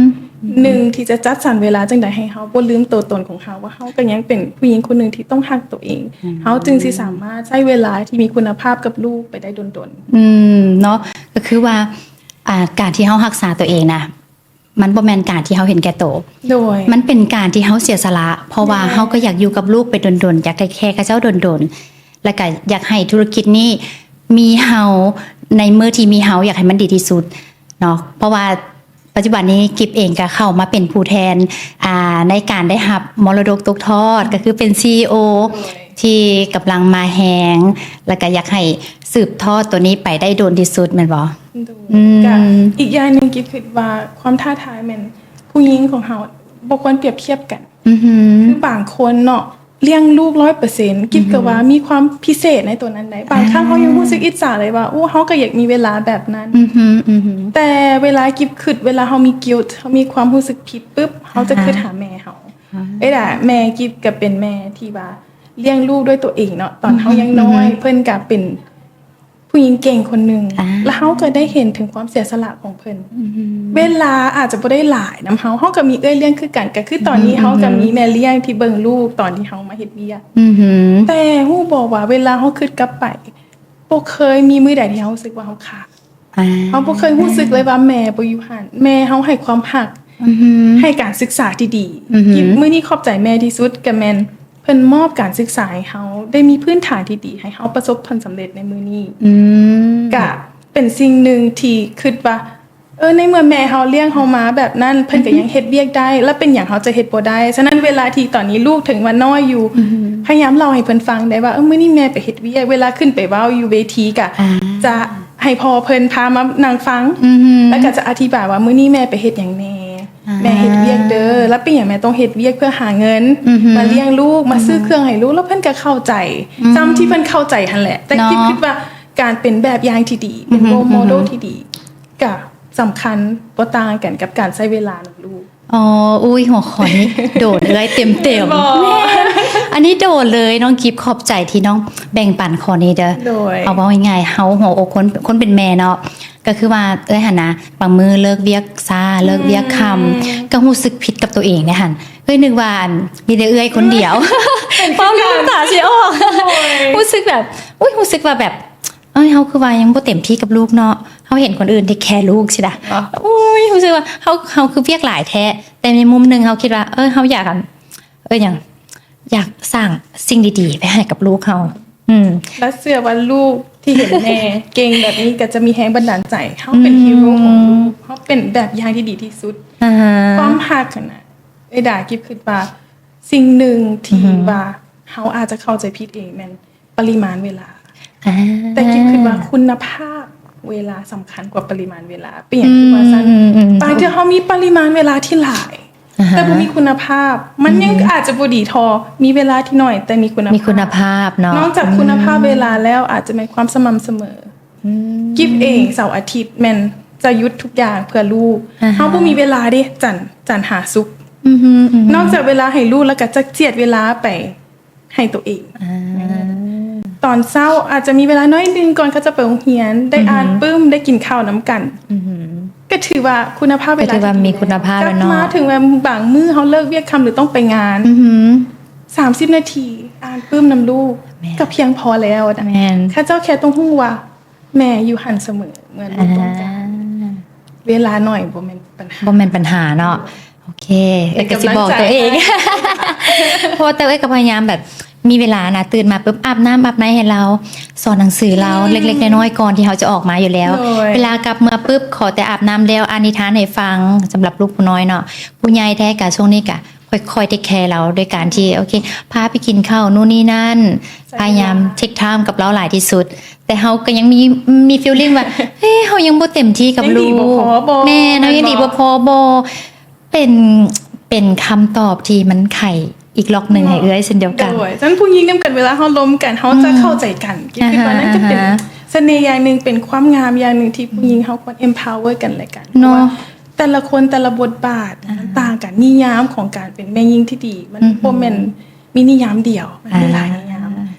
ໜຶ່ງ ທີ່ຈະຈັດສັນເວລາຈັ່ງໃດໃຫ້ເຮົາບໍ່ລືມໂຕຕົນຂອງເຮົາ ວ່າເຮົາກໍຍັງເປັນຜູ້ຍິງຄົນໜຶ່ງທີ່ຕ້ອງຮັກຕົວເອງ ອືມ ເຮົາຈຶ່ງຊິສາມາດໃຊ້ເວລາທີ່ມີຄຸນນະພາບກັບລູກໄປໄດ້ດົນໆ ອືມ ເນາະ ກໍຄືວ່າ ອ່າ ການທີ່ເຮົາຮັກສາຕົວເອງນະ ມັນບໍ່ແມ່ນການທີ່ເຮົາເຫັນແກ່ໂຕ ໂດຍ ມັນເປັນການທີ່ເຮົາເສຍສະຫຼະ ເພາະວ່າ ໂດຍ ເຮົາກໍຢາກຢູ່ກັບລູກໄປດົນໆ ຢາກໄດ້ແຄເຂົາເຈົ້າດົນໆ ແລ້ວກໍຢາກໃຫ້ທຸລະກິດນີ້ມີເຮົາ ໃນມື້ທີ່ມີເຮົາ ຢາກໃຫ້ມັນດີທີ່ສຸດເນາະ ເພາະວ່າປັດຈຸບັນນີ້ກິບເອງກໍເຂົ້າມາເປັນຜູ້ແທນ ອ່າ ໃນການໄດ້ຮັບມໍລະດົກຕົກທອດ ກໍຄືເປັນ ຊີອີໂອ ໂດຍ ທີ່ກຳລັງມາແຮງ ແລ້ວກໍຢາກໃຫ້ສືບທອດໂຕນີ້ໄປໄດ້ດົນທີ່ສຸດແມ່ນບໍ່? ໂດຍ ອືມ ກໍອີກຢ່າງໜຶ່ງ ກິບຄິດວ່າຄວາມທ້າທາຍແມ່ນຜູ້ຍິງຂອງເຮົາບໍ່ຄວນປຽບທຽບກັນ ອືຮຶ ຄືບາງຄົນເນາະ ລ້ຽງລູກຮ້ອຍເປີເຊັນ ກິບກໍວ່າ ອືຮຶ ມີຄວາມພິເສດໃນຕົວນັ້ນໄດ໋ ບາງຄັ້ງ ອ່າ ເຮົາຍັງຮູ້ສຶກອິດສາເລີຍວ່າ ໂອ້ ເຮົາກໍຢາກມີເວລາແບບນັ້ນ ອືຮຶ ອືຮຶ ແຕ່ເວລາກິບຄິດ ເວລາເຮົາມີ guilt ເຮົາມີຄວາມຮູ້ສຶກຜິດປຶບ ເຮົາຈະ ອ່າຮະ ຄິດຫາແມ່ເຮົາ ອ່າ ເອີຍ ແມ່ກິບກໍເປັນແມ່ທີ່ວ່າລ້ຽງລູກດ້ວຍຕົວເອງເນາະ ຕອນເຮົາ ອືຮຶ ຍັງນ້ອຍ ອືຮຶ ເພິ່ນກໍເປັນ ຜູ້ຍິງເກັ່ງຄົນໜຶ່ງ ອ່າ ແລ້ວເຮົາກໍໄດ້ເຫັນເຖິງຄວາມເສຍສະຫຼະຂອງເພິ່ນ ອືຮຶ ເວລາອາດຈະບໍ່ໄດ້ຫຼາຍນຳເຮົາ ເຮົາກໍມີເອື້ອຍລ້ຽງຄືກັນ ກໍຄືຕອນນີ້ ອືຮຶ ເຮົາກໍມີແມ່ລ້ຽງທີ່ເບິ່ງລູກຕອນທີ່ເຮົາມາເຮັດວຽກ ອືຮຶ ແຕ່ຮູ້ບໍ່ວ່າເວລາເຮົາຄິດກັບໄປ ບໍ່ເຄີຍມີມື້ໃດທີ່ເຮົາຮູ້ສຶກວ່າເຮົາຂາດ ອ່າ ເຮົາບໍ່ເຄີຍຮູ້ສຶກເລີຍວ່າແມ່ບໍ່ຢູ່ຫັ້ນ ແມ່ເຮົາໃຫ້ຄວາມຮັກ ອືຮຶ ໃຫ້ການສຶກສາທີ່ດີ ອືຮຶ ມື້ນີ້ຂອບໃຈແມ່ທີ່ສຸດກໍແມ່ນ ເພິ່ນມອບການສຶກສາໃຫ້ເຮົາ ໄດ້ມີພື້ນຖານທີ່ດີ ໃຫ້ເຮົາປະສົບຜົນສຳເລັດໃນມື້ນີ້ ອືມ ກະເປັນສິ່ງໜຶ່ງທີ່ຄິດວ່າ ເອີ ໃນເມື່ອແມ່ເຮົາລ້ຽງເຮົາມາແບບນັ້ນ ເພິ່ນກໍຍັງເຮັດວຽກໄດ້ ແລ້ວເປັນຫຍັງເຮົາຈະເຮັດບໍ່ໄດ້? ສະນັ້ນເວລາທີ່ຕອນນີ້ລູກເຖິງວ່ານ້ອຍຢູ່ ອືຮຶ ພະຍາຍາມເລົ່າໃຫ້ເພິ່ນຟັງໄດ້ວ່າ ເອີ ມື້ນີ້ແມ່ໄປເຮັດວຽກ ເວລາຂຶ້ນໄປເວົ້າຢູ່ເວທີກະ ອ່າ ຈະໃຫ້ພໍ່ເພິ່ນພາມານັ່ງຟັງ ອືຮຶ ແລ້ວກໍຈະອະທິບາຍວ່າ ມື້ນີ້ແມ່ໄປເຮັດຫຍັງແດ່ ອ່າ ແມ່ເຮັດວຽກເດີ ແລ້ວເປັນຫຍັງແມ່ຕ້ອງເຮັດວຽກເພື່ອຫາເງິນ ອືຮຶ ມາລ້ຽງລູກ ມາຊື້ ອືຮຶ ເຄື່ອງໃຫ້ລູກ ແລ້ວເພິ່ນກໍເຂົ້າໃຈ ອືຮຶ ສ່ຳທີ່ເພິ່ນເຂົ້າໃຈຫັ້ນແຫຼະ ແຕ່ ເນາະ ຄິດ ຄິດວ່າການເປັນແບບຢ່າງທີ່ດີ ເປັນ ອືຮຶ ໂຣໂມເດວ ອືຮຶ ທີ່ດີ ກໍສຳຄັນບໍ່ຕ່າງກັນກັບການໃຊ້ເວລານຳລູກ ອໍ ອຸ້ຍ ຫົວຂໍ້ນີ້ໂດນເອື້ອຍເຕັມໆ ແມ່ນບໍ່? ແມ່ນ ອັນນີ້ໂດນເລີຍ ນ້ອງກິບ ຂອບໃຈທີ່ນ້ອງແບ່ງປັນຂໍ້ນີ້ເດີ. ໂດຍ ເອົາເວົ້າງ່າຍໆ ເຮົາຫົວອົກຄົນ ຄົນເປັນແມ່ເນາະ ກໍຄືວ່າເອື້ອຍຫັ້ນນະ ບາງມື້ເລີກວຽກຊ້າ ເລີກວຽກຄ່ຳ ອືມ ກໍຮູ້ສຶກຜິດກັບຕົວເອງເດ້ຫັ້ນ. ເອື້ອຍນຶກວ່າ ອັນ ມີແຕ່ເອື້ອຍຄົນດຽວ ເວົ້ານ້ຳຕາຊິອອກ ໂອ້ຍ ຮູ້ສຶກແບບ ອຸ້ຍ ຮູ້ສຶກວ່າແບບ ເອີຍ ເຮົາຄືວ່າຍັງບໍ່ເຕັມທີ່ກັບລູກເນາະ ເຮົາເຫັນຄົນອື່ນເທກແຄລູກຊີ້ນະ ອໍ ໂອ້ຍ ຮູ້ສຶກວ່າເຮົາ ເຮົາຄືວຽກຫຼາຍແທ້ ແຕ່ໃນມຸມໜຶ່ງເຮົາຄິດວ່າ ເອີ ເຮົາຢາກ ເອີ ຫຍັງ ຢາກສ້າງສິ່ງດີໆໄປໃຫ້ກັບລູກເຮົາ ອືມ ແລະ ເຊື່ອວ່າລູກທີ່ເຫັນແມ່ເກັ່ງແບບນີ້ກໍຈະມີແຮງບັນດານໃຈ ເຮົາເປັນ ອືມ ຮີໂຣຂອງລູກ ເຮົາເປັນແບບຢ່າງທີ່ດີທີ່ສຸດ ອ່າຮະ ຄວາມຮັກຫັ້ນນະ ເອື້ອຍດາ ກິບຄິດວ່າ ສິ່ງໜຶ່ງທີ່ ອືຮຶ ວ່າເຮົາອາດຈະເຂົ້າໃຈຜິດເອງແມ່ນປະລິມານເວລາ ອ່າ ແຕ່ກິບຄິດວ່າຄຸນນະພາບເວລາສຳຄັນກວ່າປະລິມານເວລາ. ເປັນຫຍັງຄືວ່າຊັ້ນ? ອືມ ບາງເທື່ອເຮົາມີປະລິມານເວລາທີ່ຫຼາຍ ອ່າຮະ ແຕ່ບໍ່ມີຄຸນນະພາບ ມັນຍັງ ອືຮຶ ອາດຈະບໍ່ດີທໍ່ມີເວລາທີ່ໜ້ອຍ ແຕ່ມີຄຸນນະພາບ ມີຄຸນນະພາບເນາະ. ນອກຈາກຄຸນນະພາບເວລາແລ້ວ ອືມ ອາດຈະແມ່ນຄວາມສະໝ່ຳສະເໝີ ອືມ ກິບເອງເສົາອາທິດແມ່ນຈະຢຸດທຸກຢ່າງເພື່ອລູກ ອ່າຮະ ເຮົາບໍ່ມີເວລາເດ້ ຈັນ ຈັນຫາສຸກ ອືຮຶ ອືຮຶ ນອກຈາກເວລາໃຫ້ລູກແລ້ວກໍຈະຈຽດເວລາໄປໃຫ້ຕົວເອງ ອ່າ ຕອນເຊົ້າອາດຈະມີເວລາໜ້ອຍໜຶ່ງກ່ອນເຂົາຈະໄປໂຮງຮຽນ ໄດ້ ອືຮຶ ອ່ານປຶ້ມ ໄດ້ກິນເຂົ້ານຳກັນ ອືຮຶ ກໍຖືວ່າຄຸນນະພາບເວລາ ກໍຖືວ່າມີຄຸນນະພາບແລ້ວເນາະ ກັບມາເຖິງວ່າບາງມື້ເຮົາເລີກວຽກຄ່ຳ ຫຼືຕ້ອງໄປງານ ອືຮຶ ສາມສິບນາທີອ່ານປຶ້ມນຳລູກ ແມ່ນ ກໍພຽງພໍແລ້ວນະ ແມ່ນ ເຂົາເຈົ້າແຄ່ຕ້ອງຮູ້ວ່າ ແມ່ຢູ່ຫັ້ນສະເໝີເມື່ອລູກຕ້ອງການ ອ່າ ເວລາໜ້ອຍບໍ່ແມ່ນປັນຫາ ບໍ່ແມ່ນປັນຫາເນາະ ໂອເຄ ເອື້ອຍກໍຊິບອກຕົວເອງ ເປັນກຳລັງໃຈໃຫ້ ເພາະວ່າແຕ່ເອື້ອຍກໍພະຍາຍາມແບບມີເວລານະ ຕື່ນມາປຶບອາບນ້ຳອາບໃນໃຫ້ລາວ ສອນໜັງສືລາວ ອືມ ເລັກໆນ້ອຍໆ ກ່ອນທີ່ເຮົາຈະອອກມາຢູ່ແລ້ວ ໂດຍ ເວລາກັບເມືອປຶບ ຂໍແຕ່ອາບນ້ຳແລ້ວ ອ່ານນິທານໃຫ້ຟັງ ສຳລັບລູກຜູ້ນ້ອຍເນາະ ຜູ້ໃຫຍ່ແທ້ກະຊ່ວງນີ້ກະ ຄ່ອຍໆເທກແຄລາວ ໂດຍການທີ່ ໂອເຄ ພາໄປກິນເຂົ້າ ນູ່ນນີ້ນັ້ນ ໃຊ້ເວລາ ພະຍາຍາມເທກທາມກັບລາວຫຼາຍທີ່ສຸດ ແຕ່ເຮົາກໍຍັງມີ ມີຟີລລິ້ງວ່າ ເອີ ເຮົາຍັງບໍ່ເຕັມທີ່ກັບລູກ ຍັງດີບໍ່ພໍບໍ່ ແມ່ນ ເຮົາຍັງດີບໍ່ພໍບໍ່ ແມ່ນບໍ່? ເປັນ ເປັນຄຳຕອບທີ່ມັນໄຂອີກລັອກໜຶ່ງໃຫ້ເອື້ອຍເຊັ່ນດຽວກັນ ໂດຍ ຊັ້ນຜູ້ຍິງນຳກັນ ເວລາເຮົາລົມກັນ ເຮົາຈະ ອືມ ເຂົ້າໃຈກັນ ຄິດ ອ່າຮະ ຄິດວ່ານັ້ນກໍເປັນ ອ່າຮະ ສະເໜ່ຫຍ່າງໜຶ່ງ ເປັນຄວາມງາມຢ່າງໜຶ່ງທີ່ຜູ້ຍິງເຮົາຄວນ empower ກັນແລະກັນ ເນາະ ເພາະວ່າ ແຕ່ລະຄົນແຕ່ລະບົດບາດ ອ່າຮະ ມັນຕ່າງກັນ ນິຍາມຂອງການເປັນແມ່ຍິງທີ່ດີ ມັນ ອືຮຶ ບໍ່ແມ່ນມີນິຍາມດຽວ ມັນມີ ອ່າ ຫຼາຍນິຍາມ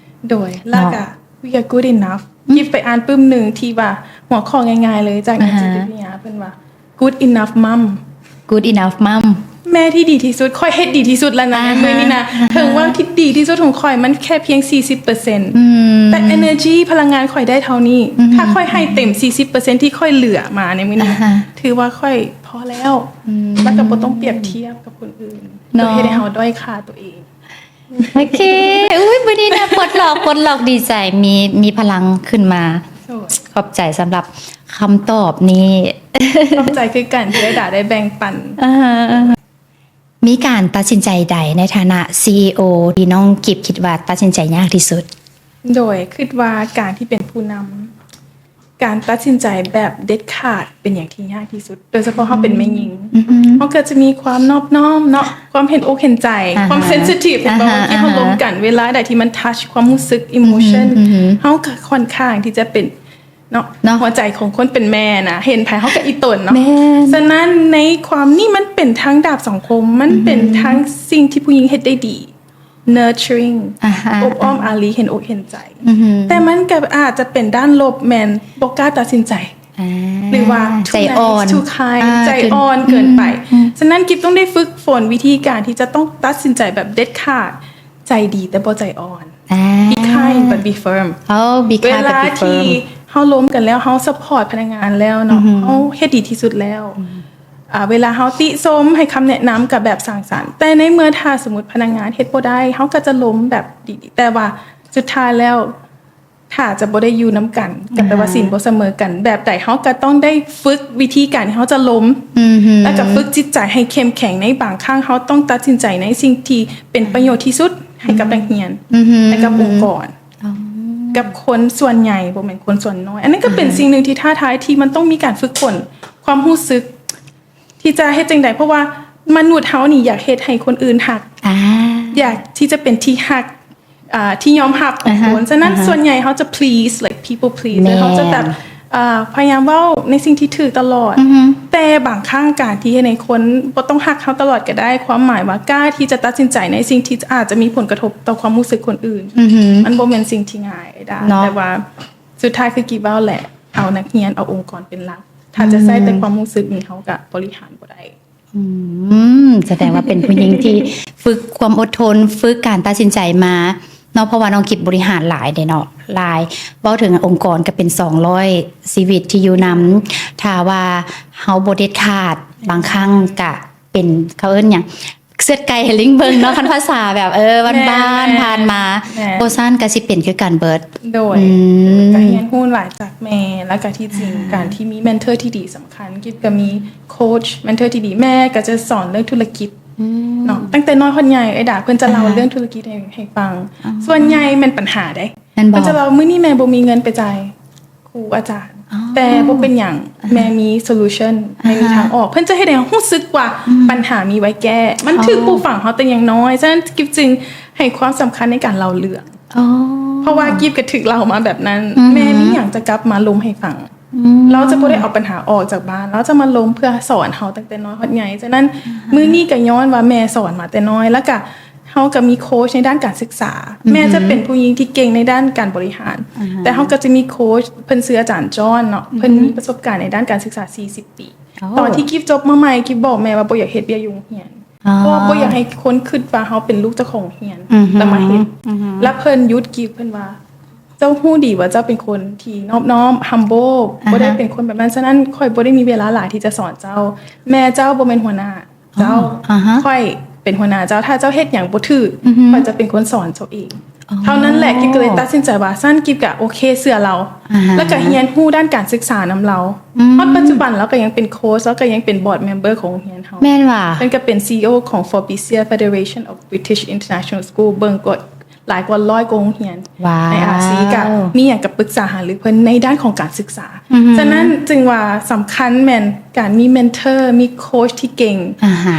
ໂດຍ ແລ້ວກະ เนาะ we are good enough ອືມ ກິບໄປອ່ານປຶ້ມໜຶ່ງທີ່ວ່າຫົວຂໍ້ງ່າຍໆເລີຍ ຈາກນັກ ອ່າຮະ ຈິດວິທະຍາ ເພິ່ນວ່າ good enough mom good enough mom ແມ່ທີ່ດີທີ່ສຸດ ຂ້ອຍເຮັດດີທີ່ສຸດແລ້ວນະ ອ່າຮະ ໃນມື້ນີ້ນະ ອ່າຮະ ເຖິງວ່າທີ່ດີທີ່ສຸດຂອງຂ້ອຍມັນແຄ່ພຽງສີ່ສິບເປີເຊັນ ອືມ ແຕ່ energy ພະລັງງານຂ້ອຍໄດ້ເທົ່ານີ້ ອືຮຶ ຖ້າຂ້ອຍໃຫ້ເຕັມສີ່ສິບເປີເຊັນທີ່ຂ້ອຍເຫຼືອມາໃນມື້ນີ້ ອ່າຮະ ຖືວ່າຂ້ອຍພໍແລ້ວ ອືມ ແລ້ວກໍບໍ່ຕ້ອງປຽບທຽບກັບຄົນອື່ນ ເນາະ ເຮັດໃຫ້ເຮົາດ້ອຍຄ່າຕົວເອງ ໂອເຄ ອຸ້ຍ ມື້ນີ້ນະ ປົດລັອກ ປົດລັອກ ດີໃຈ ມີ ມີພະລັງຂຶ້ນມາ ໂດຍ ຂອບໃຈສຳລັບຄຳຕອບນີ້ ຂອບໃຈຄືກັນທີ່ໄດ້ດາໄດ້ແບ່ງປັນ ອ່າຮະ ມີການຕັດສິນໃຈໃດໃນຖານະ ຊີອີໂອ ທີ່ນ້ອງກິບຄິດວ່າຕັດສິນໃຈຍາກທີ່ສຸດ? ໂດຍ ຄິດວ່າການທີ່ເປັນຜູ້ນຳ ການຕັດສິນໃຈແບບເດັດຂາດເປັນຫຍັງທີ່ຍາກທີ່ສຸດ ໂດຍສະເພາະເຮົາເປັນແມ່ຍິງ ອືຮຶ ເຮົາກໍຈະມີຄວາມນອບນ້ອມເນາະ ຄວາມເຫັນອົກເຫັນໃຈ ອ່າຮະ ຄວາມ sensitive ເຫັນບໍ່ ອ່າຮະ ເມື່ອກີ້ເຮົາລົມກັນ ອ່າຮະ ເວລາໃດທີ່ມັນ touch ຄວາມຮູ້ສຶກ emotion ອືຮຶ ອືຮຶ ເຮົາກໍຄ່ອນຂ້າງທີ່ຈະເປັນ ເນາະ ເນາະ ຫົວໃຈຂອງຄົນເປັນແມ່ນະ ເຫັນໃຜເຮົາກໍອີ່ຕົນເນາະ ແມ່ນ ສະນັ້ນໃນຄວາມນີ້ມັນເປັນທັງດາບສອງຄົມ ມັນເປັນ ອືຮຶ ທັງສິ່ງທີ່ຜູ້ຍິງເຮັດໄດ້ດີ nurturing ອ່າຮະ ອົບອ້ອມອາຣີ ເຫັນອົກເຫັນໃຈ ອືຮຶ ແຕ່ມັນກໍອາດຈະເປັນດ້ານລົບ ແມ່ນບໍ່ກ້າຕັດສິນໃຈ ອ່າ ຫຼືວ່າ too nice ໃຈອ່ອນ too kind ອ່າ ໃຈອ່ອນເກີນໄປ ອືມ ສະນັ້ນກິບຕ້ອງໄດ້ຝຶກຝົນວິທີການທີ່ຈະຕ້ອງຕັດສິນໃຈແບບເດັດຂາດ ໃຈດີແຕ່ບໍ່ໃຈອ່ອນ ອ່າ be kind but be firm ໂອ້ be kind but be firm ເວລາທີ່ເຮົາລົມກັນແລ້ວ ເຮົາ support ພະນັກງານແລ້ວເນາະ ອືຮຶ ເຮົາເຮັດດີທີ່ສຸດແລ້ວ ອືມ ອ່າ ເວລາເຮົາຕິຊົມໃຫ້ຄຳແນະນຳກໍແບບສ້າງສັນ ແຕ່ໃນເມື່ອຖ້າສົມມຸດພະນັກງານເຮັດບໍ່ໄດ້ ເຮົາກໍຈະລົມແບບດີໆ ແຕ່ວ່າສຸດທ້າຍແລ້ວ ຖ້າຈະບໍ່ໄດ້ຢູ່ນຳກັນ ກໍແປວ່າ ອ່າຮະ ສິນບໍ່ສະເໝີກັນ ແບບໃດເຮົາກໍຕ້ອງໄດ້ຝຶກວິທີການທີ່ເຮົາຈະລົມ ອືຮຶ ແລ້ວກໍຝຶກຈິດໃຈໃຫ້ເຂັ້ມແຂງ ໃນບາງຄັ້ງເຮົາຕ້ອງຕັດສິນໃຈໃນສິ່ງທີ່ເປັນປະໂຫຍດທີ່ສຸດໃຫ້ກັບ ອ່າ ນັກຮຽນ ອືຮຶ ໃຫ້ກັບອົງກອນ ອໍ ກັບຄົນສ່ວນໃຫຍ່ ບໍ່ແມ່ນຄົນສ່ວນນ້ອຍ ອັນນັ້ນກໍເປັນ ອ່າຮະ ສິ່ງໜຶ່ງທີ່ທ້າທາຍ ທີ່ມັນຕ້ອງມີການຝຶກຝົນຄວາມຮູ້ສຶກ ທີ່ຈະເຮັດຈັ່ງໃດ ເພາະວ່າມະນຸດເຮົານີ້ຢາກເຮັດໃຫ້ຄົນອື່ນຮັກ ອ່າ ຢາກທີ່ຈະເປັນທີ່ຮັກ ອ່າ ທີ່ຍອມຮັບຂອງຄົນ ອ່າຮະ ສະນັ້ນ ອ່າຮະ ສ່ວນໃຫຍ່ເຮົາຈະ please like people please ແມ່ນ ເຮົາຈະແບບ ອ່າ ພະຍາຍາມເວົ້າໃນສິ່ງທີ່ຖືກຕະຫຼອດ ອືຮຶ ແຕ່ບາງຄັ້ງການທີ່ເຮັດໃຫ້ຄົນບໍ່ຕ້ອງຮັກເຮົາຕະຫຼອດກໍໄດ້ ຄວາມໝາຍວ່າກ້າທີ່ຈະຕັດສິນໃຈໃນສິ່ງທີ່ອາດຈະມີຜົນກະທົບຕໍ່ຄວາມຮູ້ສຶກຄົນອື່ນ ອືຮຶ ມັນບໍ່ແມ່ນສິ່ງທີ່ງ່າຍດາ ເນາະ ແຕ່ວ່າສຸດທ້າຍຄືກີເວົ້າແຫຼະ ເອົານັກຮຽນ ເອົາອົງກອນເປັນຫຼັກ ຖ້າຈະໃຊ້ແຕ່ຄວາມຮູ້ສຶກນີ້ ເຮົາກໍບໍລິຫານບໍ່ໄດ້. ອືມ ສະແດງວ່າເປັນຜູ້ຍິງທີ່ຝຶກຄວາມອົດທົນ, ຝຶກການຕັດສິນໃຈມາເນາະ, ເພາະວ່ານ້ອງກິບບໍລິຫານຫຼາຍເດ້ເນາະ, ຫຼາຍ, ເວົ້າເຖິງອົງກອນກໍເປັນສອງຮ້ອຍຊີວິດທີ່ຢູ່ນຳ, ຖ້າວ່າເຮົາບໍ່ເດັດຂາດ, ບາງຄັ້ງກະເປັນ ເຂົາເອີ້ນຫຍັງ? ເຊືອດໄກ່ໃຫ້ລິງເບິ່ງເນາະ, ຄັນພາສາແບບ ເອີ ບ້ານໆ ຜ່ານມາ, ບໍ່ຊັ້ນກໍຊິເປັນຄືກັນເບິດ. ໂດຍ ອືມ ກໍຮຽນຮູ້ຫຼາຍຈາກແມ່, ແລ້ວກໍທີ່ຈິງ ອ່າ ການທີ່ມີເມັນເທີທີ່ດີສຳຄັນ. ກິບກໍມີໂຄດ ເມັນເທີທີ່ດີ, ແມ່ກໍຈະສອນເລື່ອງທຸລະກິດເນາະ, ຕັ້ງແຕ່ນ້ອຍຮອດໃຫຍ່. ເອື້ອຍດາເພິ່ນຈະເລົ່າເລື່ອງທຸລະກິດໃຫ້ ໃຫ້ຟັງ, ສ່ວນໃຫຍ່ແມ່ນປັນຫາເດ້. ເພິ່ນຈະເວົ້າ ມື້ນີ້ແມ່ບໍ່ມີເງິນໄປຈ່າຍຄູອາຈານ, ແຕ່ບໍ່ເປັນຫຍັງ, ແມ່ມີໂຊລູຊັນ, ແມ່ມີທາງອອກ. ເພິ່ນຈະເຮັດໃຫ້ເຮົາຮູ້ສຶກວ່າ ບັນຫາມີໄວ້ແກ້. ມັນຖືກປູກຝັງເຮົາແຕ່ຍັງນ້ອຍ. ສະນັ້ນ ກິບຈຶ່ງໃຫ້ຄວາມສຳຄັນໃນການເລົ່າເລື່ອງ. ເພາະວ່າກິບກໍຖືກເລົ່າມາແບບນັ້ນ, ແມ່ມີຫຍັງຈະກັບມາລົມໃຫ້ຟັງ. ລາວຈະບໍ່ໄດ້ເອົາບັນຫາອອກຈາກບ້ານ, ລາວຈະມາລົມເພື່ອສອນເຮົາຕັ້ງແຕ່ນ້ອຍຮອດໃຫຍ່. ສະນັ້ນ ມື້ນີ້ກໍຍ້ອນວ່າແມ່ສອນມາແຕ່ນ້ອຍ, ແລ້ວກໍ ເຮົາກໍມີໂຄດໃນດ້ານການສຶກສາ. ແມ່ຈະເປັນຜູ້ຍິງທີ່ເກັ່ງໃນດ້ານການບໍລິຫານ, ແຕ່ເຮົາກໍຈະມີໂຄດ, ເພິ່ນຊື່ອາຈານຈອນເນາະ, ເພິ່ນມີປະສົບການໃນດ້ານການສຶກສາສີ່ສິບປີ. ຕອນທີ່ກິບຈົບມາໃໝ່, ກິບບອກແມ່ວ່າບໍ່ຢາກເຮັດວຽກຢູ່ໂຮງຮຽນ, ເພາະວ່າບໍ່ຢາກໃຫ້ຄົນຄິດວ່າເຮົາເປັນລູກເຈົ້າຂອງໂຮງຮຽນ ແລ້ວມາເຮັດ. ແລ້ວເພິ່ນຢຸດກິບ, ເພິ່ນວ່າ ເຈົ້າຮູ້ດີວ່າເຈົ້າເປັນຄົນທີ່ນອບນ້ອມ, humble, ບໍ່ໄດ້ເປັນຄົນແບບນັ້ນ, ສະນັ້ນຂ້ອຍບໍ່ໄດ້ມີເວລາຫຼາຍທີ່ຈະສອນເຈົ້າ. ແມ່ເຈົ້າບໍ່ແມ່ນຫົວໜ້າ ເຈົ້າ, ຂ້ອຍເປັນຫົວໜ້າເຈົ້າ, ຖ້າເຈົ້າເຮັດຫຍັງບໍ່ຖືກ, ຂ້ອຍຈະເປັນຄົນສອນເຈົ້າເອງ. ເທົ່ານັ້ນແຫຼະ, ກິບກໍເລີຍຕັດສິນໃຈວ່າ ຊັ້ນກິບກະໂອເຄ, ເຊື່ອລາວ, ແລ້ວກະຮຽນຮູ້ດ້ານການສຶກສານຳລາວ. ຮອດປັດຈຸບັນລາວກະຍັງເປັນໂຄດ, ລາວກະຍັງເປັນ board member ຂອງໂຮງຮຽນເຮົາ. ແມ່ນວ່າ ເພິ່ນກະເປັນ ຊີອີໂອ ຂອງ Forbessia Federation of British International School, ເບິ່ງກວ່າ ຫຼາຍກວ່າຮ້ອຍກວ່າໂຮງຮຽນໃນອາຊີ ກະມີຫຍັງກະປຶກສາຫາລືເພິ່ນໃນດ້ານຂອງການສຶກສາ. ສະນັ້ນຈຶ່ງວ່າສຳຄັນແມ່ນການມີເມັນເທີ, ມີໂຄດທີ່ເກັ່ງ.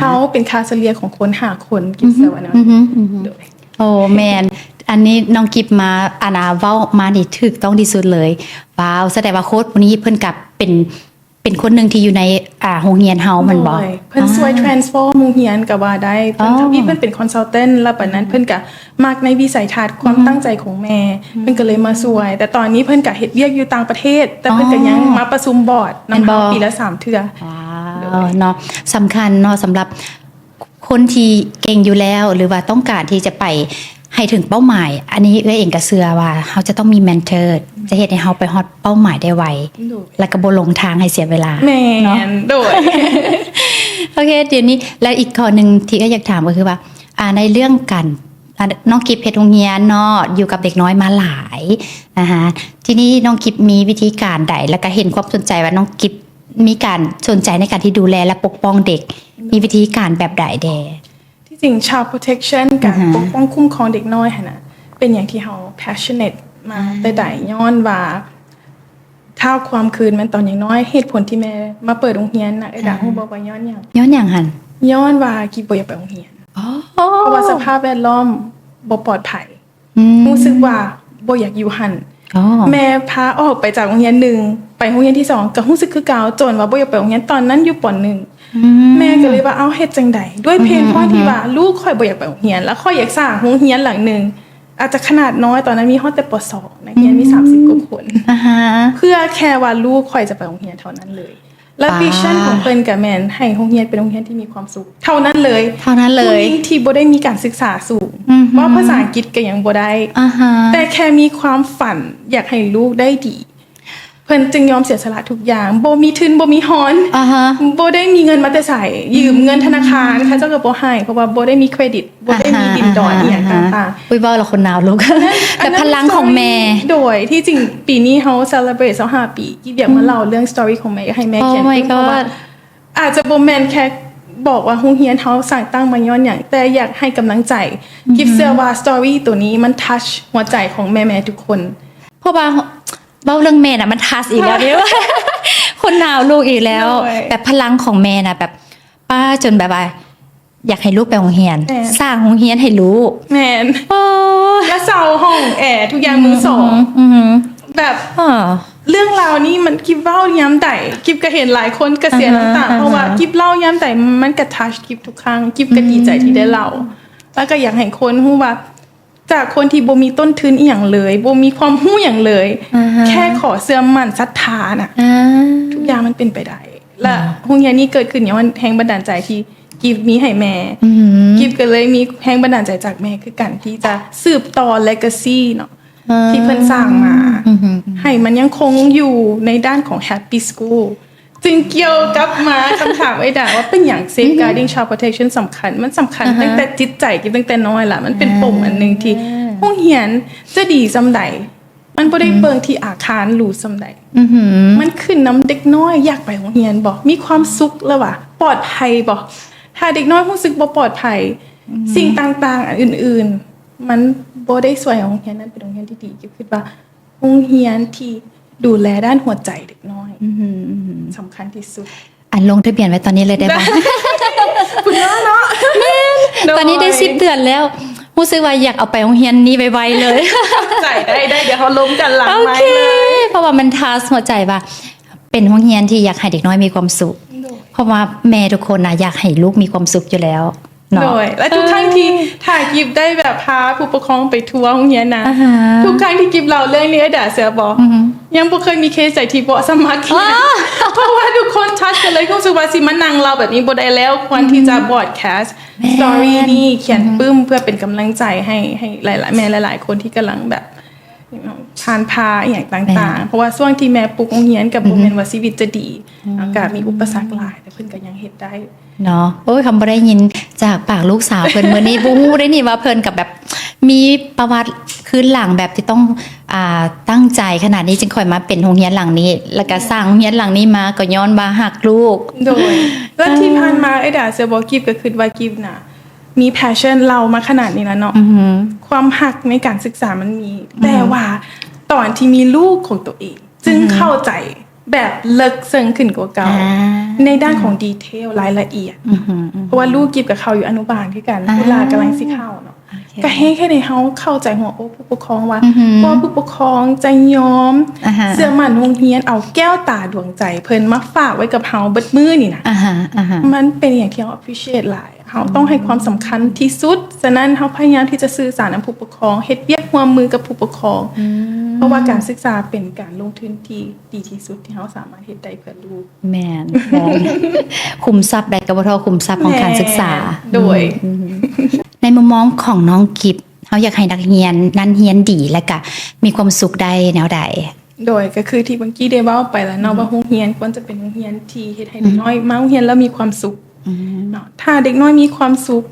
ເຮົາເປັນຄ່າສະເລ່ຍຂອງຄົນຫ້າຄົນ, ກິບເຊື່ອວ່າແນວນັ້ນ. ໂອ້ ແມ່ນ, ອັນນີ້ນ້ອງກິບມາ ອັນນາ ເວົ້າມານີ້ຖືກຕ້ອງທີ່ສຸດເລີຍ. ວ້າວ, ສະແດງວ່າໂຄດຜູ້ນີ້ເພິ່ນກະເປັນ ເປັນຄົນໜຶ່ງທີ່ຢູ່ໃນ ອ່າ ໂຮງຮຽນເຮົາແມ່ນບໍ່? ໂດຍ ເພິ່ນຊ່ວຍ transform ໂຮງຮຽນກໍວ່າໄດ້. ເພິ່ນ ເພິ່ນເປັນ consultant ແລ້ວປານນັ້ນເພິ່ນກໍມັກໃນວິໄສທັດ ຄວາມຕັ້ງໃຈຂອງແມ່, ເພິ່ນກໍເລີຍມາຊ່ວຍ. ແຕ່ຕອນນີ້ເພິ່ນກໍເຮັດວຽກຢູ່ຕ່າງປະເທດ, ແຕ່ເພິ່ນກໍຍັງມາປະຊຸມ board ນຳເຮົາປີລະສາມເທື່ອ. ວ້າວ ເນາະ, ສຳຄັນເນາະ ສຳລັບ ຄົນທີ່ເກັ່ງຢູ່ແລ້ວ ຫຼືວ່າຕ້ອງການທີ່ຈະໄປໃຫ້ເຖິງເປົ້າໝາຍ, ອັນນີ້ເອື້ອຍເອງກໍເຊື່ອວ່າເຮົາຈະຕ້ອງມີເມັນເທີ ຈະເຮັດໃຫ້ເຮົາໄປຮອດເປົ້າໝາຍໄດ້ໄວ ແລ້ວກໍບໍ່ຫຼົງທາງໃຫ້ເສຍເວລາ. ແມ່ນ ໂດຍ. ໂອເຄ, ດຽວນີ້ ແລ້ວອີກຂໍ້ໜຶ່ງທີ່ເອື້ອຍຢາກຖາມກໍຄືວ່າ ອ່າ ໃນເລື່ອງການ ອ່າ ນ້ອງກິບເຮັດໂຮງຮຽນເນາະ, ຢູ່ກັບເດັກນ້ອຍມາຫຼາຍນະຮະ, ທີນີ້ນ້ອງກິບມີວິທີການໃດ ແລ້ວກໍເຫັນຄວາມສົນໃຈວ່ານ້ອງກິບ ມີການສົນໃຈໃນການທີ່ດູແລ ແລະ ປົກປ້ອງເດັກ ມີວິທີການແບບໃດແດ່? ທີ່ຈິງ Child Protection ການປົກປ້ອງຄຸ້ມຄອງເດັກນ້ອຍຫັ້ນນະ ເປັນຫຍັງທີ່ເຮົາ passionate ມາແຕ່ໃດ, ຍ້ອນວ່າທ້າວຄວາມຄືນແມ່ນຕອນຍັງນ້ອຍ, ເຫດຜົນທີ່ແມ່ມາເປີດໂຮງຮຽນນະ, ເອື້ອຍດາຮູ້ບໍ່ວ່າຍ້ອນຫຍັງ? ຍ້ອນຫຍັງຫັ້ນ? ຍ້ອນວ່າກິບບໍ່ຢາກໄປໂຮງຮຽນ. ອໍ ເພາະວ່າສະພາບແວດລ້ອມບໍ່ປອດໄພ. ອືມ ຮູ້ສຶກວ່າບໍ່ຢາກຢູ່ຫັ້ນ. ອໍ ແມ່ພາອອກໄປຈາກໂຮງຮຽນໜຶ່ງ ໄປໂຮງຮຽນທີສອງ ກໍຮູ້ສຶກຄືເກົ່າ, ຈົນວ່າບໍ່ຢາກໄປໂຮງຮຽນ. ຕອນນັ້ນຢູ່ ປໍໜຶ່ງ ອືມ ແມ່ກໍເລີຍວ່າ ເອົ້າ ເຮັດຈັ່ງໃດ? ດ້ວຍເພນພອຍທີ່ວ່າ ອືມ ລູກຂ້ອຍບໍ່ຢາກໄປໂຮງຮຽນ ແລ້ວຂ້ອຍຢາກສ້າງໂຮງຮຽນຫຼັງໜຶ່ງ ອາດຈະຂະໜາດນ້ອຍ, ຕອນນັ້ນມີຮອດແຕ່ ປ.ສອງ ນັກຮຽນມີ ອືມ ສາມສິບກວ່າຄົນ. ອາຮະ ເພື່ອແຄ່ວ່າລູກຂ້ອຍຈະໄປໂຮງຮຽນເທົ່ານັ້ນເລີຍ. ແລະ ວິຊັນຂອງເພິ່ນກໍແມ່ນໃຫ້ໂຮງຮຽນເປັນໂຮງຮຽນທີ່ມີຄວາມສຸກເທົ່ານັ້ນເລີຍ, ເທົ່ານັ້ນເລີຍ. ຜູ້ຍິງທີ່ບໍ່ໄດ້ມີການສຶກສາສູງ, ອືຮຶ ເວົ້າພາສາອັງກິດກໍຍັງບໍ່ໄດ້, ອາຮະ ແຕ່ແຄ່ມີຄວາມຝັນຢາກໃຫ້ລູກໄດ້ດີ, ເພິ່ນຈຶ່ງຍອມເສຍສະຫຼະທຸກຢ່າງ, ບໍ່ມີທຶນ ບໍ່ມີຮອນ, ອາຮະ ບໍ່ໄດ້ມີເງິນມາແຕ່ໃສ, ຢືມເງິນທະນາຄານ ອືມ ເຂົາເຈົ້າກໍບໍ່ໃຫ້, ເພາະວ່າບໍ່ໄດ້ມີເຄຣດິດ. ບໍ່ໄດ້ມີດິນດອນອີ່ຫຍັງຕ່າງໆ. ອຸ້ຍ ເວົ້າແລ້ວຄົນນາວລຸກ. ແບບພະລັງຂອງແມ່. ໂດຍ ທີ່ຈິງປີນີ້ເຮົາ celebrate ຊາວຫ້າປີ, ກິບຢາກມາເລົ່າເລື່ອງ story ຂອງແມ່, ຢາກໃຫ້ແມ່ຂຽນຂຶ້ນ, ເພາະວ່າອາດຈະບໍ່ແມ່ນແຄ່ບອກວ່າໂຮງຮຽນເຮົາສ້າງຕັ້ງມາຍ້ອນຫຍັງ, ແຕ່ຢາກໃຫ້ກຳລັງໃຈ. ກິບເຊື່ອວ່າ story ໂຕນີ້ມັນ touch ຫົວໃຈຂອງແມ່ໆທຸກຄົນ, ເພາະວ່າ ເວົ້າເລື່ອງແມ່ນະ ມັນ touch ອີກແລ້ວເດ້, ຄົນນາວລຸກອີກແລ້ວ. ໂດຍ ແບບພະລັງຂອງແມ່ນະ ແບບ ປ້າ ຈົນແບບວ່າ ຢາກໃຫ້ລູກໄປໂຮງຮຽນ, ແມ່ນ ສ້າງໂຮງຮຽນໃຫ້ລູກ. ແມ່ນ ເອີ ແລະ ເຊົ່າຫ້ອງແອ ທຸກຢ່າງມືສອງ. ອືມ ອືມ ແບບ ເອີ ເລື່ອງລາວນີ້ມັນ ກິບເວົ້າຍາມໃດ ກິບກໍເຫັນຫຼາຍຄົນກໍເສຍນ້ຳຕາ ອ່າຮະ ເພາະວ່າ ອ່າຮະ ກິບເລົ່າຍາມໃດ ມັນກໍທັດກິບທຸກຄັ້ງ ກິບກໍ ອືມ ດີໃຈທີ່ໄດ້ເລົ່າ ແລ້ວກໍຢາກໃຫ້ຄົນຮູ້ວ່າ ຈາກຄົນທີ່ບໍ່ມີຕົ້ນທຶນອີ່ຫຍັງເລີຍ ບໍ່ມີຄວາມຮູ້ຫຍັງເລີຍ ອ່າຮະ ແຄ່ຂໍເຊື່ອໝັ້ນສັດທານະ ອ່າ ທຸກຢ່າງມັນເປັນໄປໄດ້ ແລະ ອ່າ ໂຮງຮຽນນີ້ເກີດຂຶ້ນຍ້ອນແຮງບັນດານໃຈທີ່ກິບມີໃຫ້ແມ່ ອືມ ກິບກໍເລີຍມີແຮງບັນດານໃຈຈາກແມ່ຄືກັນ ທີ່ຈະສືບຕໍ່ legacy ເນາະ ອ່າ ທີ່ເພິ່ນສ້າງມາ ອືມ ໃຫ້ມັນຍັງຄົງຢູ່ໃນດ້ານຂອງ Happy School ຈຶ່ງກ່ຽວກັບມາຄຳຖາມເອື້ອຍດາວ່າ ເປັນຫຍັງ Safeguarding Child Protection ສຳຄັນ ມັນສຳຄັນ ອ່າຮະ ຕັ້ງແຕ່ຈິດໃຈ ຕັ້ງແຕ່ນ້ອຍລະ ມັນເປັນ ອ່າ ປົມອັນໜຶ່ງທີ່ ອ່າ ໂຮງຮຽນຈະດີສ່ຳໃດ ມັນບໍ່ໄດ້ ອືມ ເບິ່ງທີ່ອາຄານຫຼູສ່ຳໃດ ອືຮຶ ມັນຂຶ້ນນຳເດັກນ້ອຍຢາກໄປໂຮງຮຽນບໍ່ ມີຄວາມສຸກລະຫວາ ປອດໄພບໍ່ ຖ້າເດັກນ້ອຍຮູ້ສຶກບໍ່ປອດໄພ ອືຮຶ ສິ່ງຕ່າງໆ ອັນອື່ນໆ ມັນບໍ່ໄດ້ຊ່ວຍໃຫ້ໂຮງຮຽນນັ້ນເປັນໂຮງຮຽນທີ່ດີ ຄິດວ່າໂຮງຮຽນທີ່ດູແລດ້ານຫົວໃຈເດັກນ້ອຍ ອືຮຶ ອືຮຶ ສຳຄັນທີ່ສຸດ. ອັນລົງທະບຽນໄວ້ຕອນນີ້ເລີຍໄດ້ບໍ່? ພຸ້ນເນາະ ແມ່ນ ໂດຍ ຕອນນີ້ໄດ້ສິບເດືອນແລ້ວ ຮູ້ສຶກວ່າຢາກເອົາໄປໂຮງຮຽນນີ້ໄວໆເລີຍ ໃຈ ໄດ້ ໄດ້ ດຽວເຮົາລົມກັນຫຼັງໄມເລີຍ ໂອເຄ ເພາະວ່າມັນທັດຫົວໃຈວ່າ ເປັນໂຮງຮຽນທີ່ຢາກໃຫ້ເດັກນ້ອຍມີຄວາມສຸກ ໂດຍ ເພາະວ່າແມ່ທຸກຄົນນະ ຢາກໃຫ້ລູກມີຄວາມສຸກຢູ່ແລ້ວ ເນາະ ໂດຍ ແລະ ທຸກຄັ້ງທີ່ ເອີ ຖ້າກິບໄດ້ແບບພາຜູ້ປົກຄອງໄປທົວໂຮງຮຽນນະ ອ່າຮະ ທຸກຄັ້ງທີ່ກິບເລົ່າເລື່ອງນີ້ ເອື້ອຍດາເຊື່ອບໍ່? ອືຮຶ ຍັງບໍ່ເຄີຍມີເຄສໃດທີ່ບໍ່ສະໝັກຮຽນ ອໍ ເພາະວ່າທຸກຄົນທັດກັນເລີຍ ຮູ້ສຶກວ່າຊິມານັ່ງເລົ່າແບບນີ້ບໍ່ໄດ້ແລ້ວ ຄວນທີ່ຈະ ອືຮຶ broadcast ແມ່ນ story ນີ້ ຂຽນປຶ້ມ ອືຮຶ ເພື່ອເປັນກຳລັງໃຈໃຫ້ ໃຫ້ຫຼາຍໆ ແມ່ຫຼາຍໆຄົນທີ່ກຳລັງແບບ ຜ່ານຜ່າອີ່ຫຍັງຕ່າງໆ ແມ່ນ ເພາະວ່າຊ່ວງທີ່ແມ່ປຸກໂຮງຮຽນກໍ ອືຮຶ ບໍ່ແມ່ນວ່າຊີວິດຈະດີ ອືມ ແລ້ວກໍມີອຸປະສັກຫຼາຍ ແຕ່ເພິ່ນກໍຍັງເຮັດໄດ້ເນາະ ໂອ້ຍ ຄຳບໍ່ໄດ້ຍິນຈາກປາກລູກສາວເພິ່ນມື້ນີ້ ບໍ່ຮູ້ເດ້ນີ້ວ່າເພິ່ນກໍແບບມີປະຫວັດຄືນຫຼັງແບບທີ່ຕ້ອງ ອ່າ ຕັ້ງໃຈຂະໜາດນີ້ ຈຶ່ງຄ່ອຍມາເປັນໂຮງຮຽນຫຼັງນີ້ ແລ້ວກໍ ແມ່ນ ສ້າງໂຮງຮຽນຫຼັງນີ້ມາ ກໍຍ້ອນວ່າຮັກລູກ ໂດຍ ແລ້ວທີ່ຜ່ານມາ ເອື້ອຍດາເຊື່ອບໍ່ ກິບກໍຄິດວ່າກິບນະ ມີ passion ເລົ່າມາຂະໜາດນີ້ແລ້ວເນາະ ອືຮຶ ຄວາມຮັກໃນການສຶກສາມັນມີ ອືຮຶ ແຕ່ວ່າຕອນທີ່ມີລູກຂອງຕົວເອງ ຈຶ່ງ ອືຮຶ ເຂົ້າໃຈແບບເລິກເຊິ່ງຂຶ້ນກວ່າເກົ່າ ອ່າ ໃນດ້ານຂອງ detail ລາຍລະອຽດ ອືຮຶ ອືຮຶ ເພາະວ່າລູກກິບກໍເຂົ້າຢູ່ອະນຸບານຄືກັນ ອ່າ ເວລາກຳລັງຊິເຂົ້າເນາະ ໂອເຄ ກໍເຮັດໃຫ້ເຮົາເຂົ້າໃຈຫົວອົກຜູ້ປົກຄອງວ່າ ອືຮຶ ກວ່າຜູ້ປົກຄອງຈະຍອມ ອ່າຮະ ເຊື່ອໝັ້ນໂຮງຮຽນ ເອົາແກ້ວຕາດວງໃຈເພິ່ນມາຝາກໄວ້ກັບເຮົາເບິດມື້ນີ້ນະ ອ່າຮະ ອ່າຮະ ມັນເປັນຫຍັງທີ່ເຮົາ appreciate ຫຼາຍ ເຮົາຕ້ອງໃຫ້ຄວາມສຳຄັນທີ່ສຸດ ສະນັ້ນເຮົາພະຍາຍາມທີ່ຈະສື່ສານນຳຜູ້ປົກຄອງ ເຮັດວຽກຮ່ວມມືກັບຜູ້ປົກຄອງ ອືມ ເພາະວ່າການສຶກສາເປັນການລົງທຶນທີ່ດີທີ່ສຸດທີ່ເຮົາສາມາດເຮັດໄດ້ເພື່ອລູກ. ແມ່ນ ແມ່ນ ຂຸມຊັບໃດກໍບໍ່ທໍ່ຂຸມຊັບຂອງການສຶກສາ. ແມ່ນ ໂດຍ ອືມ ໃນມຸມມອງຂອງນ້ອງກິບ ເຮົາຢາກໃຫ້ນັກຮຽນນັ້ນຮຽນດີ ແລະກະມີຄວາມສຸກໄດ້ແນວໃດ? ໂດຍ ກໍຄືທີ່ເມື່ອກີ້ໄດ້ເວົ້າໄປແລ້ວເນາະ ອືມ ວ່າໂຮງຮຽນຄວນຈະເປັນໂຮງຮຽນທີ່ເຮັດໃຫ້ ອືມ ເດັກນ້ອຍມາໂຮງຮຽນແລ້ວມີຄວາມສຸກ ອືມ ເນາະ ຖ້າເດັກນ້ອຍມີຄວາມສຸກ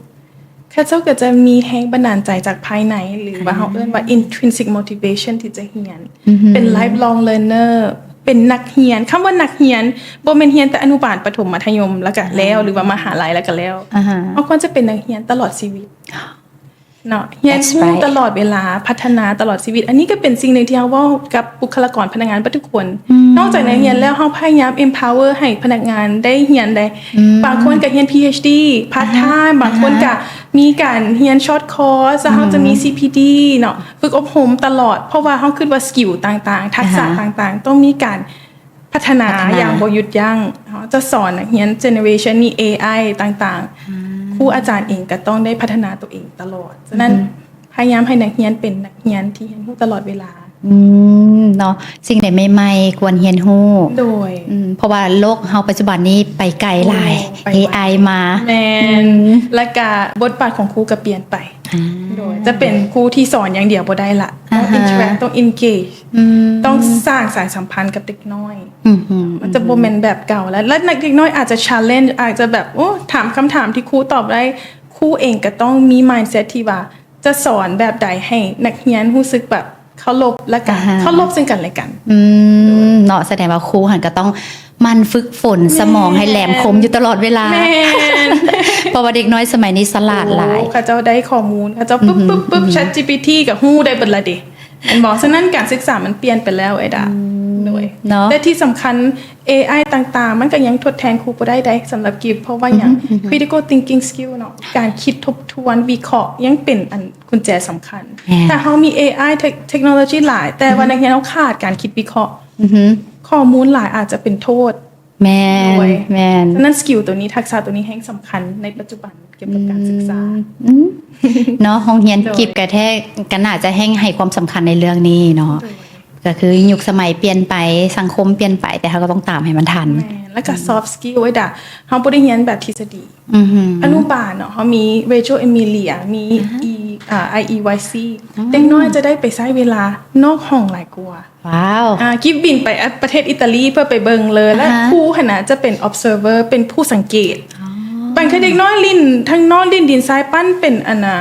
ເຂົາເຈົ້າກໍຈະມີແຮງບັນດານໃຈຈາກພາຍໃນ ຫຼືວ່າເຮົາເອີ້ນວ່າ intrinsic motivation ທີ່ຈະຮຽນ ອືຮຶ ເປັນ lifelong learner ເປັນນັກຮຽນ ຄຳວ່ານັກຮຽນບໍ່ແມ່ນຮຽນແຕ່ອະນຸບານ ປະຖົມ ມັດທະຍົມ ແລ້ວກໍແລ້ວ ອ່າຮະ ຫຼືວ່າມະຫາໄລ ແລ້ວກໍແລ້ວ ອ່າຮະ ເຮົາຄວນຈະເປັນນັກຮຽນຕະຫຼອດຊີວິດ ເນາະ ຮຽນຮູ້ຕະຫຼອດເວລາ That's right ພັດທະນາຕະຫຼອດຊີວິດ ອັນນີ້ກໍເປັນສິ່ງໜຶ່ງທີ່ເຮົາເວົ້າກັບບຸກຄະລາກອນພະນັກງານເບິດທຸກຄົນ ອືມ ນອກຈາກນັກຮຽນແລ້ວ ເຮົາພະຍາຍາມ empower ໃຫ້ພະນັກງານໄດ້ຮຽນໄດ້ ອືມ ບາງຄົນກໍຮຽນ PhD part time ອ່າຮະ ບາງຄົນກໍ ອ່າຮະ ມີການຮຽນ short course ແລ້ວເຮົາຈະມີ ອືມ CPD ເນາະ ຝຶກອົບຮົມຕະຫຼອດ ເພາະວ່າເຮົາຄິດວ່າ skill ຕ່າງໆ ທັກສະ ອ່າຮະ ຕ່າງໆ ຕ້ອງມີການ ພັດທະນາ ພັດທະນາຢ່າງບໍ່ຢຸດຢັ້ງ ເຮົາຈະສອນນັກຮຽນ generation ນີ້ ເອໄອ ຕ່າງໆ ອືມ ຄູອາຈານເອງກໍຕ້ອງໄດ້ພັດທະນາຕົວເອງຕະຫຼອດ ສະນັ້ນ ອືຮຶ ພະຍາຍາມໃຫ້ນັກຮຽນເປັນນັກຮຽນທີ່ຮຽນຮູ້ຕະຫຼອດເວລາ ອືມ ເນາະ ສິ່ງໃດໃໝ່ໆຄວນຮຽນຮູ້ ໂດຍ ອືມ ເພາະວ່າໂລກເຮົາປັດຈຸບັນນີ້ໄປໄກຫຼາຍ ໂອ້ ໄປໄວ ເອໄອ ມາ ແມ່ນ ອືມ ແລ້ວກະບົດບາດຂອງຄູກໍປ່ຽນໄປ ອ່າ ໂດຍ ຈະເປັນຄູທີ່ສອນຢ່າງດຽວບໍ່ໄດ້ລະ ຕ້ອງ ອ່າຮະ interact ຕ້ອງ engage ອືມ ຕ້ອງສ້າງສາຍສຳພັນກັບເດັກນ້ອຍ ອືຮຶ ມັນຈະບໍ່ແມ່ນແບບເກົ່າລະ ແລະ ເດັກນ້ອຍອາດຈະ challenge ອາດຈະແບບ ໂອ້ ຖາມຄຳຖາມທີ່ຄູຕອບໄດ້ ຄູເອງກໍຕ້ອງມີ mindset ທີ່ວ່າຈະສອນແບບໃດໃຫ້ນັກຮຽນຮູ້ສຶກແບບເຄົາລົບ ແລະກະ ອ່າຮະ ເຄົາລົບເຊິ່ງກັນແລະກັນ ອືມ ເນາະ ສະແດງວ່າຄູຫັ້ນກໍຕ້ອງ ໝັ່ນຝຶກຝົນສະໝອງໃຫ້ແຫຼມຄົມຢູ່ຕະຫຼອດເວລາ ແມ່ນ ເພາະວ່າເດັກນ້ອຍສະໄໝນີ້ສະຫຼາດຫຼາຍ ໂອ້ ເຂົາເຈົ້າໄດ້ຂໍ້ມູນ ເຂົາເຈົ້າປຶບ ອືຮຶ ປຶບ ປຶບ ອືຮຶ ChatGPT ກໍຮູ້ໄດ້ເບິດລະເດ ແມ່ນບໍ່? ສະນັ້ນການສຶກສາມັນປ່ຽນໄປແລ້ວ ເອື້ອຍດາ ອືມ ໂດຍ ເນາະ ແຕ່ທີ່ສຳຄັນ ເອໄອ ຕ່າງໆ ມັນກໍຍັງທົດແທນຄູບໍ່ໄດ້ໃດ ສຳລັບກິບ ເພາະວ່າຫຍັງ? ອືຮຶ critical thinking skill ເນາະ ການຄິດທົບທວນວິເຄາະ ຍັງເປັນອັນ ກຸນແຈສຳຄັນ ແມ່ນ ຖ້າເຮົາມີ ເອໄອ ເທັກ ເທັກໂນໂລຊີຫຼາຍ ແຕ່ວ່າ ອືຮຶ ນັກຮຽນເຮົາຂາດການຄິດວິເຄາະ ອືຮຶ ຂໍ້ມູນຫຼາຍອາດຈະເປັນໂທດ. ແມ່ນ ໂດຍ ແມ່ນ. ສະນັ້ນ ສະກິວໂຕນີ້ ທັກສະໂຕນີ້ແຮ່ງສຳຄັນໃນປັດຈຸບັນກ່ຽວກັບການສຶກສາ. ອືມ ເນາະ ໂຮງຮຽນ ໂດຍ ກິບກະແທກ ກະໜ້າຈະແຮ່ງໃຫ້ຄວາມສຳຄັນໃນເລື່ອງນີ້ເນາະ. ໂດຍ. ກະຄືຍຸກສະໄໝປ່ຽນໄປ ສັງຄົມປ່ຽນໄປ ແຕ່ເຮົາກະຕ້ອງຕາມໃຫ້ມັນທັນ. ແມ່ນ. ແລ້ວກະ ອືມ ຊອບສະກິວ ເອີຍດາ ເຮົາບໍ່ໄດ້ຮຽນແບບທິດສະດີ. ອືຮຶ ອະນຸບານເນາະ ເຮົາມີ Reggio Emilia ມີ ອາຮະ ອີ ອາ ໄອອີວາຍຊີ ອືມ ເດັກນ້ອຍຈະໄດ້ໄປໃຊ້ເວລານອກຫ້ອງຫຼາຍກວ່າ. ວ້າວ ອາ ກິບບິນໄປ ອາ ປະເທດອີຕາລີເພື່ອໄປເບິ່ງເລີຍ ແລະ ອາຮະ ຄູຫັ້ນນະຈະເປັນ observer ເປັນຜູ້ສັງເກດ. ອໍ ບາງເທື່ອເດັກນ້ອຍຫຼິ້ນທາງນອກ ຫຼິ້ນດິນຊາຍ ປັ້ນເປັນອັນນາ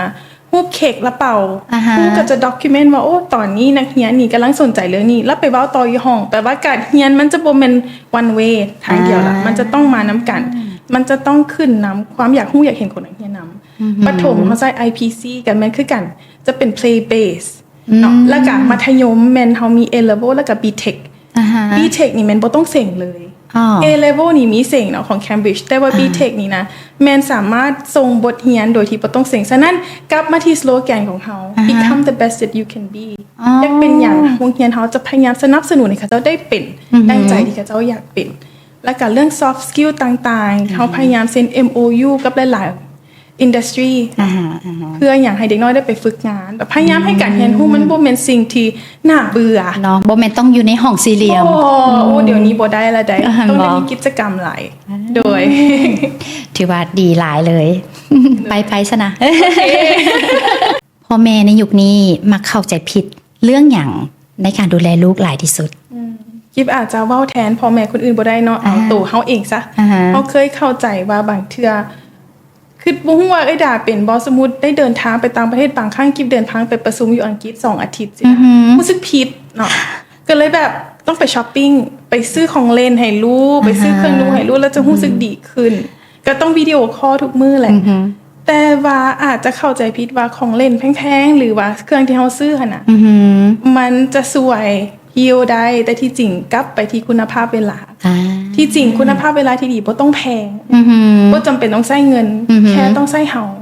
ຮູບເຄັກລະເປົ່າ. ອາຮະ ຄູກະຈະ document ວ່າ ໂອ້ ຕອນນີ້ນັກຮຽນນີ້ກຳລັງສົນໃຈເລື່ອງນີ້ ລະໄປເວົ້າຕໍ່ຢູ່ຫ້ອງ. ແປວ່າການຮຽນມັນຈະບໍ່ແມ່ນ one way ທາງດຽວລະ ອາ ມັນຈະຕ້ອງມານຳກັນ. ອືມ ມັນຈະຕ້ອງຂຶ້ນນຳຄວາມຢາກຮູ້ຢາກເຫັນຂອງນັກຮຽນນຳ. ອືຮຶ ປະຖົມເຮົາໃຊ້ ໄອພີຊີ ກະແມ່ນຄືກັນ ຈະເປັນ play base ເນາະ. ອືມ ແລ້ວກະມັດທະຍົມແມ່ນເຮົາມີ A level ແລ້ວກະ B Tech. ອາຮະ B Tech ນີ້ແມ່ນບໍ່ຕ້ອງເສັງເລີຍ. ອໍ A level ນີ້ມີເສັງເນາະ ຂອງ Cambridge ແຕ່ວ່າ ອາ B Tech ນີ້ນະ ແມ່ນສາມາດສົ່ງບົດຮຽນໂດຍທີ່ບໍ່ຕ້ອງເສັງ. ສະນັ້ນ ກັບມາທີ່ slogan ຂອງເຮົາ ອາຮະ Become the best that you can be. ອໍ ຢາກເປັນຫຍັງ ໂຮງຮຽນເຮົາຈະພະຍາຍາມສະໜັບສະໜູນໃຫ້ເຂົາເຈົ້າໄດ້ເປັນ ອືຮຶ ດັ່ງໃຈທີ່ເຂົາເຈົ້າຢາກເປັນ. ແລ້ວກະເລື່ອງ soft skill ຕ່າງໆ ອືຮຶ ເຮົາພະຍາຍາມເຊັນ MOU ກັບຫຼາຍໆ industry ອາຮະ ອາຮະ ເພື່ອຫຍັງ ໃຫ້ເດັກນ້ອຍໄດ້ໄປຝຶກງານ ແບບພະຍາຍາມໃຫ້ການຮຽນຮູ້ ອືມ ມັນບໍ່ແມ່ນສິ່ງທີ່ໜ້າເບື່ອເນາະ. ບໍ່ແມ່ນຕ້ອງຢູ່ໃນຫ້ອງສີ່ຫຼ່ຽມ. ບໍ່ ອືມ ໂອ້ ດຽວນີ້ບໍ່ໄດ້ລະໃດ໋. ອາຮະ ຕ້ອງໄດ້ມີກິດຈະກຳຫຼາຍ. ໂດຍ ຖືວ່າດີຫຼາຍເລີຍ. ໄປ ໄປຊະນະ. ໂອເຄ ພໍ່ແມ່ໃນຍຸກນີ້ມັກເຂົ້າໃຈຜິດເລື່ອງຫຍັງໃນການດູແລລູກຫຼາຍທີ່ສຸດ? ອືມ ກິບອາດຈະເວົ້າແທນພໍ່ແມ່ຄົນອື່ນບໍ່ໄດ້ເນາະ ອາ ເອົາໂຕເຮົາເອງຊະ. ອາຮະ ເຮົາເຄີຍເຂົ້າໃຈວ່າບາງເທື່ອ ຄິດບໍ່ຮູ້ວ່າເອື້ອຍດາເປັນບໍ່ ສົມມຸດໄດ້ເດີນທາງໄປຕ່າງປະເທດ ບາງຄັ້ງກິບເດີນທາງໄປປະຊຸມຢູ່ອັງກິດສອງອາທິດຊີ້ນະ ອືຮຶ ຮູ້ສຶກຜິດເນາະ ກະເລີຍແບບຕ້ອງໄປຊັອບປິງ ໄປຊື້ຂອງຫຼິ້ນໃຫ້ລູກ ອາຮະ ໄປຊື້ເຄື່ອງນຸ່ງໃຫ້ລູກ ແລ້ວຈະຮູ້ສຶກດີຂຶ້ນ. ອືຮຶ ກະຕ້ອງວິດີໂອຄໍທຸກມື້ແຫຼະ. ອືຮຶ ແຕ່ວ່າອາດຈະເຂົ້າໃຈຜິດວ່າຂອງຫຼິ້ນແພງໆ ຫຼືວ່າເຄື່ອງທີ່ເຮົາຊື້ຫັ້ນນະ ອືຮຶ ມັນຈະຊ່ວຍ heal ໄດ້ ແຕ່ທີ່ຈິງກັບໄປທີ່ຄຸນນະພາບເວລາ. ອາ ທີ່ຈິງຄຸນນະພາບເວລາທີ່ດີບໍ່ຕ້ອງແພງ ອືຮຶ ບໍ່ຈຳເປັນຕ້ອງໃຊ້ເງິນ ອືຮຶ ແຄ່ຕ້ອງໃຊ້ເຮົາ. ອາ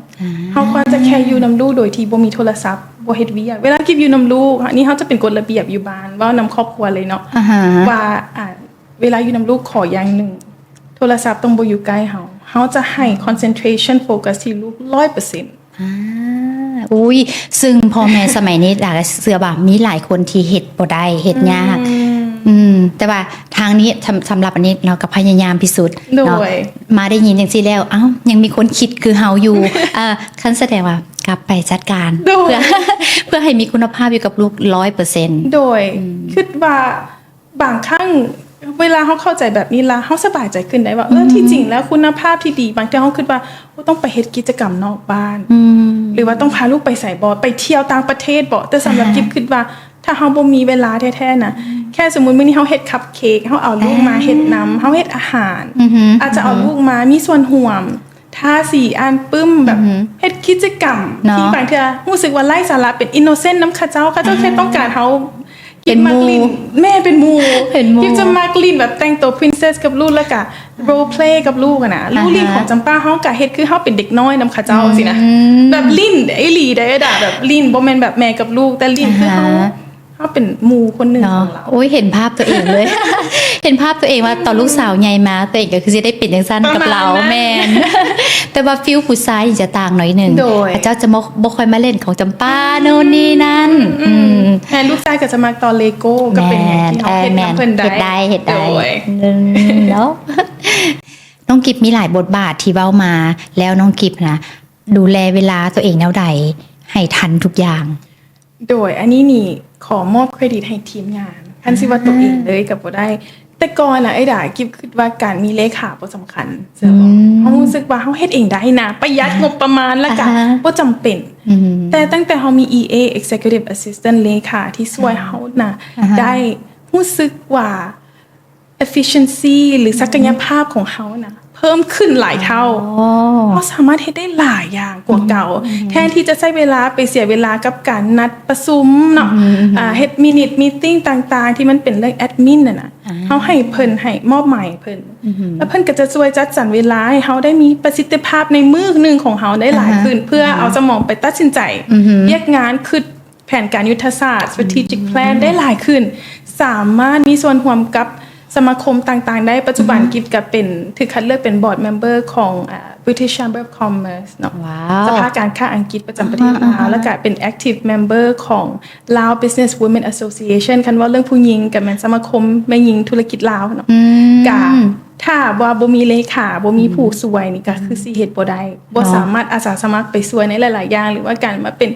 ເຮົາຄວນຈະແຄ່ຢູ່ນຳລູກໂດຍທີ່ບໍ່ມີໂທລະສັບ ບໍ່ເຮັດວຽກ. ເວລາກິບຢູ່ນຳລູກ ອັນນີ້ເຮົາຈະເປັນກົດລະບຽບຢູ່ບ້ານ ເວົ້ານຳຄອບຄົວເລີຍເນາະ ອາຮະ ວ່າ ອາ ເວລາຢູ່ນຳລູກຂໍຢ່າງໜຶ່ງ ໂທລະສັບຕ້ອງບໍ່ຢູ່ໃກ້ເຮົາ. ເຮົາຈະໃຫ້ concentration focus ທີ່ລູກຮ້ອຍເປີເຊັນ. ອາ ອຸ້ຍ ຊຶ່ງພໍ່ແມ່ສະໄໝນີ້ ດາເຊື່ອວ່າມີຫຼາຍຄົນທີ່ເຮັດບໍ່ໄດ້ ເຮັດຍາກ. ອືມ ອືມ ແຕ່ວ່າທາງນີ້ ສຳ ສຳລັບອັນນີ້ເນາະ ກໍພະຍາຍາມທີ່ສຸດເນາະ. ໂດຍ ມາໄດ້ຍິນຈັ່ງຊີ້ແລ້ວ ເອົ້າ ຍັງມີຄົນຄິດຄືເຮົາຢູ່. ເອີ ຄັນສະແດງວ່າກັບໄປຈັດການ ໂດຍ ເພື່ອ ເພື່ອໃຫ້ມີຄຸນນະພາບຢູ່ກັບລູກຮ້ອຍເປີເຊັນ. ໂດຍ ອືມ ຄິດວ່າ ບາງຄັ້ງເວລາເຮົາເຂົ້າໃຈແບບນີ້ລະ ເຮົາສະບາຍໃຈຂຶ້ນໄດ້ວ່າ ເອີ ອືມ ທີ່ຈິງແລ້ວຄຸນນະພາບທີ່ດີ ບາງເທື່ອເຮົາຄິດວ່າ ໂອ້ ຕ້ອງໄປເຮັດກິດຈະກຳນອກບ້ານ ອືມ ຫຼືວ່າຕ້ອງພາລູກໄປໃສບໍ ໄປທ່ຽວຕ່າງປະເທດບໍ. ແຕ່ສຳລັບ ອາຮະ ກິບຄິດວ່າ ຖ້າເຮົາບໍ່ມີເວລາແທ້ໆນະ ອືມ ແຄ່ສົມມຸດມື້ນີ້ເຮົາເຮັດຄັບເຄັກ ເຮົາເອົາລູກມາເຮັດນຳ ເຮົາເຮັດອາຫານ ອືຮຶ ອາດຈະເອົາ ອືຮຶ ລູກມາມີສ່ວນຮ່ວມ ທາສີ ອ່ານປຶ້ມ ແບບ ອືຮຶ ເຮັດກິດຈະກຳ ເນາະ ທີ່ບາງເທື່ອຮູ້ສຶກວ່າໄຮ້ສາລະ ເປັນ innocent ນຳເຂົາເຈົ້າ. ເຂົາເຈົ້າ ອ່າ ແຄ່ຕ້ອງການເຮົາ ເປັນໝູ່ ແມ່ນ ເປັນໝູ່ ເປັນໝູ່ ກິບຈະມັກຫຼິ້ນແບບແຕ່ງໂຕ princess ກັບລູກ ແລ້ວກະ role play ກັບລູກຫັ້ນນະ. ລູກຫຼິ້ນ ອ່າຮະ ຂອງຈຳປາ ເຮົາກະເຮັດຄືເຮົາເປັນເດັກນ້ອຍນຳເຂົາເຈົ້າ ອືມ ຊີ້ນະ ແບບຫຼິ້ນອີ່ຫຼີໄດ໋ ແບບຫຼິ້ນ ບໍ່ແມ່ນແບບແມ່ກັບລູກ ແຕ່ຫຼິ້ນຄືເຮົາ ອ່າຮະ ເຮົາເປັນໝູ່ຄົນໜຶ່ງ ເນາະ ຂອງລາວ. ໂອ້ຍ ເຫັນພາບຕົວເອງເລີຍ ເຫັນພາບຕົວເອງວ່າຕອນລູກສາວໃຫຍ່ມາ ຕົວເອງກໍຄືຊິໄດ້ເປັນຈັ່ງຊັ້ນກັບລາວ. ປະມານນັ້ນ ແມ່ນ ແຕ່ວ່າ feel ຜູ້ຊາຍນີ້ຈະຕ່າງໜ້ອຍໜຶ່ງ. ໂດຍ ເຂົາເຈົ້າຈະບໍ່ ບໍ່ຄ່ອຍມາຫຼິ້ນຂອງຈຳປາ ອືມ ໂນ່ນນີ້ນັ້ນ. ອືມ ອືມ ແມ່ນ ລູກຊາຍກໍຈະມັກຕໍ່ເລໂກ້ ກໍເປັນຫຍັງທີ່ເຮົາເຮັດນຳເພິ່ນໄດ້ ແມ່ນ ເຮັດໄດ້ ເຮັດໄດ້. ໂດຍ ອືມ ເນາະ ນ້ອງກິບມີຫຼາຍບົດບາດທີ່ເວົ້າມາ ແລ້ວນ້ອງກິບນະ ດູແລເວລາຕົວເອງແນວໃດໃຫ້ທັນທຸກຢ່າງ? ໂດຍ ອັນນີ້ນີ້ ຂໍມອບເຄຣດິດໃຫ້ທີມງານ ຄັນຊິວ່າຕົວເອງເລີຍກໍບໍ່ໄດ້. ອ່າ ແຕ່ກ່ອນນະ ເອື້ອຍດາ ກິບຄິດວ່າການມີເລຂາບໍ່ສຳຄັນ ເຊື່ອບໍ່? ອືມ ເຮົາຮູ້ສຶກວ່າເຮົາເຮັດເອງໄດ້ນະ ປະຢັດ ອ່າ ງົບປະມານ ແລ້ວກະ ອ່າຮະ ບໍ່ຈຳເປັນ. ອືມ ແຕ່ຕັ້ງແຕ່ເຮົາມີ ອີ ເອ Executive Assistant ເລຂາ ທີ່ຊ່ວຍເຮົານະ ອ່າຮະ ໄດ້ຮູ້ສຶກວ່າ efficiency ຫຼື ອືມ ສັກກະຍະພາບຂອງເຮົານະ ເພີ່ມຂຶ້ນຫຼາຍເທົ່າ. ອໍ ເຮົາສາມາດເຮັດໄດ້ຫຼາຍຢ່າງກວ່າເກົ່າ ອືມ ແທນທີ່ຈະໃຊ້ເວລາໄປເສຍເວລາກັບການນັດປະຊຸມເນາະ ອືມ ອ່າ ເຮັດ minute meeting ຕ່າງໆ ທີ່ມັນເປັນເລື່ອງແອັດມິນຫັ້ນນະ ອ່າ ເຮົາໃຫ້ເພິ່ນ ໃຫ້ມອບໝາຍເພິ່ນ ອືມ ແລ້ວເພິ່ນກໍຈະຊ່ວຍຈັດສັນເວລາໃຫ້ເຮົາໄດ້ມີປະສິດທິພາບໃນມື້ໜຶ່ງຂອງເຮົາໄດ້ຫຼາຍຂຶ້ນ ອ່າຮະ ເພື່ອເອົາສະໝອງໄປຕັດສິນໃຈ ອືມ ວຽກງານ ຄິດ ແຜນການຍຸດທະສາດ strategic plan ອືມ ໄດ້ຫຼາຍຂຶ້ນ. ສາມາດມີສ່ວນຮ່ວມກັບສະມາຄົມຕ່າງໆໄດ້. ປັດຈຸບັນ ອືຮຶ ກິບກໍເປັນ ຖືກຄັດເລືອກເປັນ board member ຂອງ ອ່າ British Chamber of Commerce ເນາະ. ວ້າວ ສະພາການຄ້າອັງກິດປະຈຳປະເທດລາວ ອາຮະ ແລ້ວກໍເປັນ active member ຂອງ Lao Business Women Association. ຄັນເວົ້າເລື່ອງຜູ້ຍິງ ກໍແມ່ນສະມາຄົມແມ່ຍິງທຸລະກິດລາວເນາະ. ອືມ ກະຖ້າວ່າບໍ່ມີເລຂາ ບໍ່ມີ ອືມ ຜູ້ຊ່ວຍນີ້ ກໍຄື ອືມ ຊິເຮັດບໍ່ໄດ້ ບໍ່ ເນາະ ສາມາດອາສາສະໝັກໄປຊ່ວຍໃນຫຼາຍໆຢ່າງ ຫຼືວ່າການມາເປັນ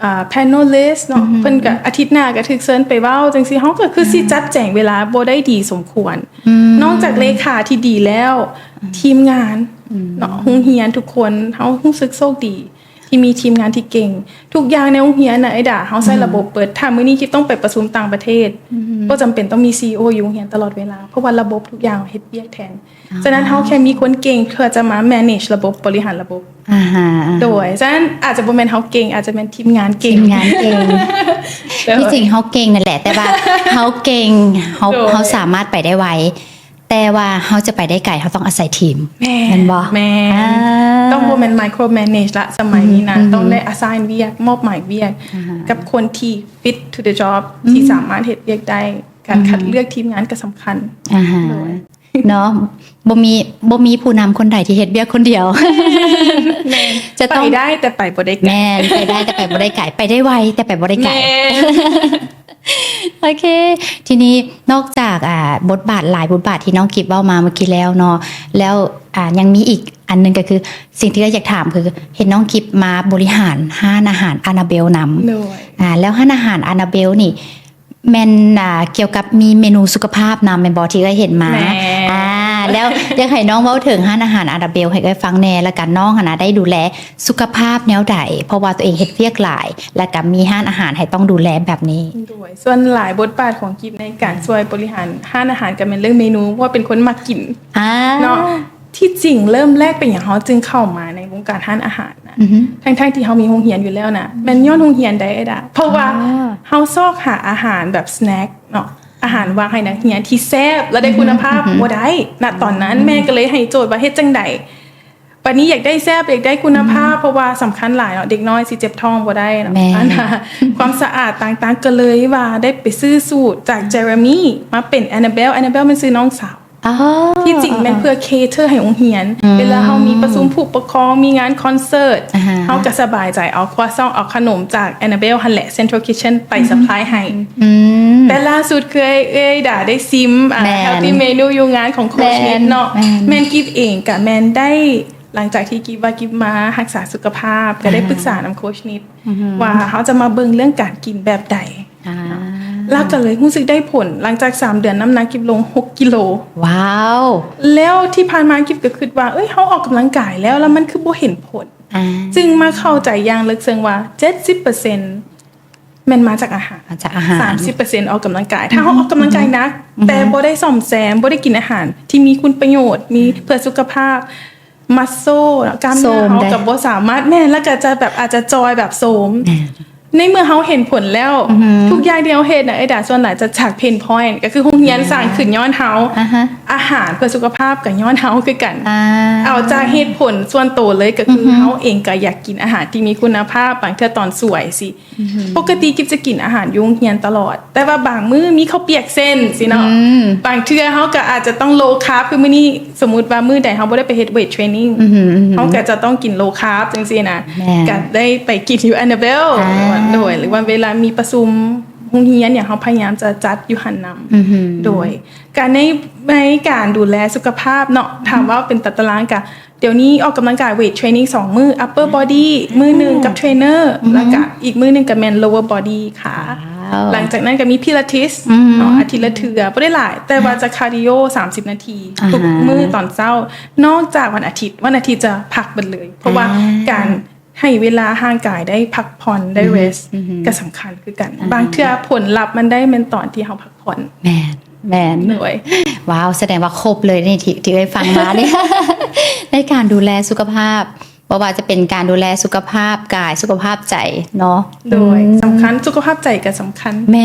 ອ່າ panelist ເນາະ. ອືຮຶ ເພິ່ນກໍອາທິດໜ້າກໍຖືກເຊີນໄປເວົ້າຈັ່ງຊີ້ ເຮົາກໍຄື ອືມ ຊິຈັດແຈງເວລາບໍ່ໄດ້ດີສົມຄວນ. ອືມ ນອກຈາກເລຂາທີ່ດີແລ້ວ ອືມ ທີມງານ ອືມ ເນາະ ໂຮງຮຽນທຸກຄົນ ເຮົາຮູ້ສຶກໂຊກດີທີ່ມີທີມງານທີ່ເກັ່ງ. ທຸກຢ່າງໃນໂຮງຮຽນນະ ໄອ້ດາ ເຮົາໃຊ້ ອືມ ລະບົບເບິດ. ຖ້າມື້ນີ້ກິບຕ້ອງໄປປະຊຸມຕ່າງປະເທດ ອືມ ກໍຈຳເປັນຕ້ອງມີ CEO ຢູ່ໂຮງຮຽນຕະຫຼອດເວລາ ເພາະວ່າລະບົບທຸກຢ່າງເຮັດວຽກແທນ. ອ່າ ສະນັ້ນເຮົາແຄ່ມີຄົນເກັ່ງເພື່ອຈະມາ manage ລະບົບ ບໍລິຫານລະບົບ. ອ່າຮະ ອ່າຮະ ໂດຍ ສະນັ້ນອາດຈະບໍ່ແມ່ນເຮົາເກັ່ງ ອາດຈະແມ່ນທີມງານເກັ່ງ. ທີມງານເກັ່ງ ໂດຍ ທີ່ຈິງເຮົາເກັ່ງນັ້ນແຫຼະ ແຕ່ວ່າເຮົາເກັ່ງ ເຮົາ ໂດຍ ເຮົາສາມາດໄປໄດ້ໄວ ແຕ່ວ່າເຮົາຈະໄປໄດ້ໄກ ເຮົາຕ້ອງອາໄສທີມ. ແມ່ນ ແມ່ນບໍ່? ແມ່ນ ອ່າ ຕ້ອງບໍ່ແມ່ນ micromanage ລະ ສະໄໝນີ້ນະ ອືຮຶ ອືຮຶ ຕ້ອງໄດ້ assign ວຽກ ມອບໝາຍວຽກ ອ່າຮະ ກັບຄົນທີ່ fit to the job ອືມ ທີ່ສາມາດເຮັດວຽກໄດ້. ການ ອືຮຶ ຄັດເລືອກທີມງານກໍສຳຄັນ. ອ່າຮະ ໂດຍ ເນາະ ບໍ່ມີ ບໍ່ມີຜູ້ນຳຄົນໃດທີ່ເຮັດວຽກຄົນດຽວ. ແມ່ນ ຈະຕ້ອງ ໄປໄດ້ແຕ່ໄປບໍ່ໄດ້ໄກ. ແມ່ນ ໄປໄດ້ແຕ່ໄປບໍ່ໄດ້ໄກ ໄປໄດ້ໄວແຕ່ໄປບໍ່ໄດ້ໄກ. ແມ່ນ ໂອເຄ ທີນີ້ນອກຈາກ ອ່າ ບົດບາດ ຫຼາຍບົດບາດທີ່ນ້ອງກິບເວົ້າມາເມື່ອກີ້ແລ້ວເນາະ ແລ້ວ ອ່າ ຍັງມີອີກອັນໜຶ່ງ ກໍຄືສິ່ງທີ່ເອື້ອຍຢາກຖາມ ຄືເຫັນນ້ອງກິບມາບໍລິຫານຮ້ານອາຫານອານາເບວນຳ. ໂດຍ ອ່າ ແລ້ວຮ້ານອາຫານອານາເບວນີ້ ແມ່ນ ອ່າ ກ່ຽວກັບມີເມນູສຸຂະພາບນຳແມ່ນບໍ່ ທີ່ເອື້ອຍເຫັນມາ? ແມ່ນ ອ່າ ແລ້ວຢາກໃຫ້ນ້ອງເວົ້າເຖິງຮ້ານອາຫານອານາເບວໃຫ້ເອື້ອຍຟັງແດ່ ແລ້ວກະນ້ອງຫັ້ນນະໄດ້ດູແລສຸຂະພາບແນວໃດ? ເພາະວ່າຕົວເອງເຮັດວຽກຫຼາຍ ແລ້ວກະມີຮ້ານອາຫານໃຫ້ຕ້ອງດູແລແບບນີ້. ໂດຍ ສ່ວນຫຼາຍບົດບາດຂອງກິບໃນການ ອ່າ ຊ່ວຍບໍລິຫານຮ້ານອາຫານກະແມ່ນເລື່ອງເມນູ ເພາະວ່າເປັນຄົນມັກກິນ ອ່າ ເນາະ. ທີ່ຈິງເລີ່ມແລກເປັນຫຍັງເຮົາຈຶ່ງເຂົ້າມາໃນວົງການຮ້ານອາຫານນະ? ອືຮຶ ທັງໆທີ່ເຮົາມີໂຮງຮຽນຢູ່ແລ້ວນະ ແມ່ນຍ້ອນໂຮງຮຽນໃດ໋ ເອີດາ ເພາະວ່າ ອໍ ເຮົາຊອກຫາອາຫານແບບສະແນັກເນາະ ອາຫານວ່າງໃຫ້ນັກຮຽນທີ່ແຊບ ແລະ ໄດ້ຄຸນນະພາບ ອືຮຶ ບໍ່ໄດ້ນະຕອນນັ້ນ. ອືຮຶ ແມ່ກໍເລີຍໃຫ້ໂຈດວ່າເຮັດຈັ່ງໃດ ບັດນີ້ຢາກໄດ້ແຊບ ຢາກໄດ້ຄຸນນະພາບ ອືຮຶ ເພາະວ່າສຳຄັນຫຼາຍເນາະ ເດັກນ້ອຍຊິເຈັບທ້ອງບໍ່ໄດ້ເນາະ. ແມ່ນ ອັນນ່າ ຄວາມສະອາດຕ່າງໆ ກໍເລີຍວ່າໄດ້ໄປຊື້ສູດຈາກເຈເຣມີ ມາເປັນອານາເບວ. ອານາເບວແມ່ນຊື່ນ້ອງສາວ. ອໍ ທີ່ຈິງແມ່ນເພື່ອ cater ໃຫ້ໂຮງຮຽນ ອືມ ເວລາເຮົາມີປະຊຸມຜູ້ປົກຄອງ ມີງານຄອນເສີດ ອ່າຮະ ເຮົາກໍສະບາຍໃຈ ເອົາຄົວຊອງ ເອົາຂະໜົມຈາກ Annabelle ຫັ້ນແຫຼະ Central Kitchen ໄປ ອືຮຶ supply ໃຫ້. ອືມ ແຕ່ລ່າສຸດຄືເອື້ອຍດາໄດ້ຊິມ ອ່າ ແມ່ນ healthy menu ຢູ່ງານຂອງໂຄດນິດເນາະ. ແມ່ນ ແມ່ນ ແມ່ນກິບເອງກະແມ່ນໄດ້ ຫຼັງຈາກທີ່ກິບວ່າກິບມາຮັກສາສຸຂະພາບ ກໍໄດ້ ອ່າຮະ ປຶກສານຳໂຄດນິດ ອືຮຶ ວ່າເຮົາຈະມາເບິ່ງເລື່ອງການກິນແບບໃດ ອ່າ ແລ້ວກໍເລີຍຮູ້ສຶກໄດ້ຜົນ ຫຼັງຈາກສາມເດືອນ ນ້ຳໜັກກິບລົງຫົກກິໂລ. ວ້າວ ແລ້ວທີ່ຜ່ານມາກິບກໍຄິດວ່າ ເອີຍ ເຮົາອອກກຳລັງກາຍແລ້ວ ແລ້ວມັນຄືບໍ່ເຫັນຜົນ ອ່າ ຈຶ່ງມາເຂົ້າໃຈຢ່າງເລິກເຊິ່ງວ່າ ເຈັດສິບເປີເຊັນ ແມ່ນມາຈາກອາຫານ ມາຈາກອາຫານ ສາມສິບເປີເຊັນ ອອກກຳລັງກາຍ. ຖ້າເຮົາ ອືຮຶ ອອກກຳລັງກາຍໜັກ ອືຮຶ ແຕ່ບໍ່ໄດ້ສ້ອມແຊມ ບໍ່ໄດ້ກິນອາຫານທີ່ມີຄຸນປະໂຫຍດ ມີເພື່ອສຸຂະພາບ muscle ກ້າມເນື້ອເຮົາກໍບໍ່ສາມາດ ແມ່ນ ແລ້ວກໍຈະແບບອາດຈະຈ່ອຍແບບໂຊມ. ແມ່ນ ໃນເມື່ອເຮົາເຫັນຜົນແລ້ວ ອືຮຶ ທຸກຢ່າງທີ່ເຮົາເຮັດນະ ເອື້ອຍດາ ສ່ວນຫຼາຍຈະຈາກ pain point ກໍຄືໂຮງຮຽນ ອ່າ ສ້າງຂຶ້ນຍ້ອນເຮົາ ອ່າຮະ ອາຫານເພື່ອສຸຂະພາບກໍຍ້ອນເຮົາຄືກັນ. ອ່າ ເອົາຈາກເຫດຜົນສ່ວນໂຕເລີຍ ກໍຄື ອືຮຶ ເຮົາເອງກໍຢາກກິນອາຫານທີ່ມີຄຸນນະພາບ ບາງເທື່ອຕອນສວຍຊິ ອືຮຶ ປົກກະຕິກິບຈະກິນອາຫານຢູ່ໂຮງຮຽນຕະຫຼອດ ແຕ່ວ່າບາງມື້ມີເຂົ້າປຽກເສັ້ນຊີ້ເນາະ ອືມ ບາງເທື່ອເຮົາກໍອາດຈະຕ້ອງ low carb ຄືມື້ນີ້ ສົມມຸດວ່າມື້ໃດເຮົາບໍ່ໄດ້ໄປເຮັດ weight training ອືຮຶ ອືຮຶ ເຮົາກໍຈະຕ້ອງກິນ low carb ຈັ່ງຊີ້ນະ ແມ່ນ ກໍໄດ້ໄປກິນຢູ່ Annabelle ອ່າ ໂດຍ ຫຼືວ່າເວລາມີປະຊຸມໂຮງຮຽນຫຍັງ ເຮົາພະຍາຍາມຈະຈັດຢູ່ຫັ້ນນຳ ອືຮຶ ໂດຍ ການໃນ ໃນການດູແລສຸຂະພາບເນາະ ຖາມວ່າເປັນຕາຕະລາງ ກະ ດຽວນີ້ອອກກຳລັງກາຍ weight training ສອງມື້ upper body ມື້ໜຶ່ງກັບເທຣນເນີ ອືຮຶ ແລ້ວກະອີກມື້ໜຶ່ງກະແມ່ນ lower body ຂາ. ວ້າວ ຫຼັງຈາກນັ້ນກະມີ Pilates ອືຮຶ ເນາະ ອາທິດລະເທື່ອ ບໍ່ໄດ້ຫຼາຍ ແຕ່ວ່າຈະ cardio ສາມສິບນາທີ ອ່າຮະ ທຸກມື້ຕອນເຊົ້າ. ນອກຈາກວັນອາທິດ ວັນອາທິດຈະພັກເບິດເລີຍ ເພາະວ່າ ອ່າ ການໃຫ້ເວລາຮ່າງກາຍໄດ້ພັກຜ່ອນ ໄດ້ rest ອືຮຶ ກະສຳຄັນຄືກັນ. ອ່າຮະ ບາງເທື່ອຜົນລັບມັນໄດ້ແມ່ນຕອນທີ່ເຮົາພັກ ຜ່ອນ. ແມ່ນ ແມ່ນ ໂດຍ ວ້າວ ສະແດງວ່າຄົບເລີຍນີ້ ທີ່ ທີ່ໄດ້ຟັງມານີ້ ໃນການດູແລສຸຂະພາບ ບໍ່ວ່າຈະເປັນການດູແລສຸຂະພາບກາຍ ສຸຂະພາບໃຈເນາະ. ໂດຍ ອືມ ສຳຄັນ ສຸຂະພາບໃຈກໍສຳຄັນ. ແມ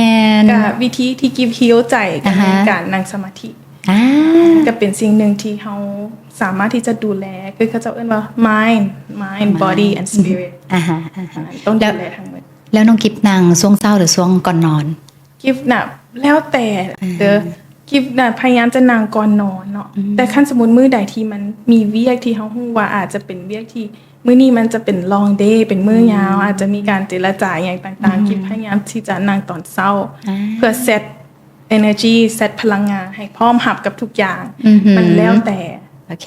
່ນ ກະວິທີທີ່ກິບ heal ໃຈ ກໍແມ່ນ ອ່າຮະ ການນັ່ງສະມາທິ ອ່າ ກໍເປັນສິ່ງໜຶ່ງທີ່ເຮົາສາມາດທີ່ຈະດູແລ ຄືເຂົາເຈົ້າເອີ້ນວ່າ mind mind body and spirit ອ່າຮະ ອ່າຮະ ຕ້ອງດູແລທັງໝົດ. ແລ້ວ ແລ້ວນ້ອງກິບນັ່ງຊ່ວງເຊົ້າ ຫຼື ຊ່ວງກ່ອນນອນ? ກິບນະແລ້ວແຕ່ເດີ ກິບນະພະຍາຍາມຈະນັ່ງກ່ອນນອນເນາະ ແຕ່ຄັນສົມມຸດມື້ໃດທີ່ມັນມີວຽກທີ່ເຮົາຮູ້ວ່າອາດຈະເປັນວຽກທີ່ ມື້ນີ້ມັນຈະເປັນ long day ເປັນມື້ຍາວ ອາດຈະມີການເຈລະຈາຫຍັງຕ່າງໆ ກິບພະຍາຍາມທີ່ຈະນັ່ງຕອນເຊົ້າ ເພື່ອ set energy set ພະລັງງານໃຫ້ພ້ອມຮັບກັບທຸກຢ່າງ ມັນແລ້ວແຕ່ ໂອເຄ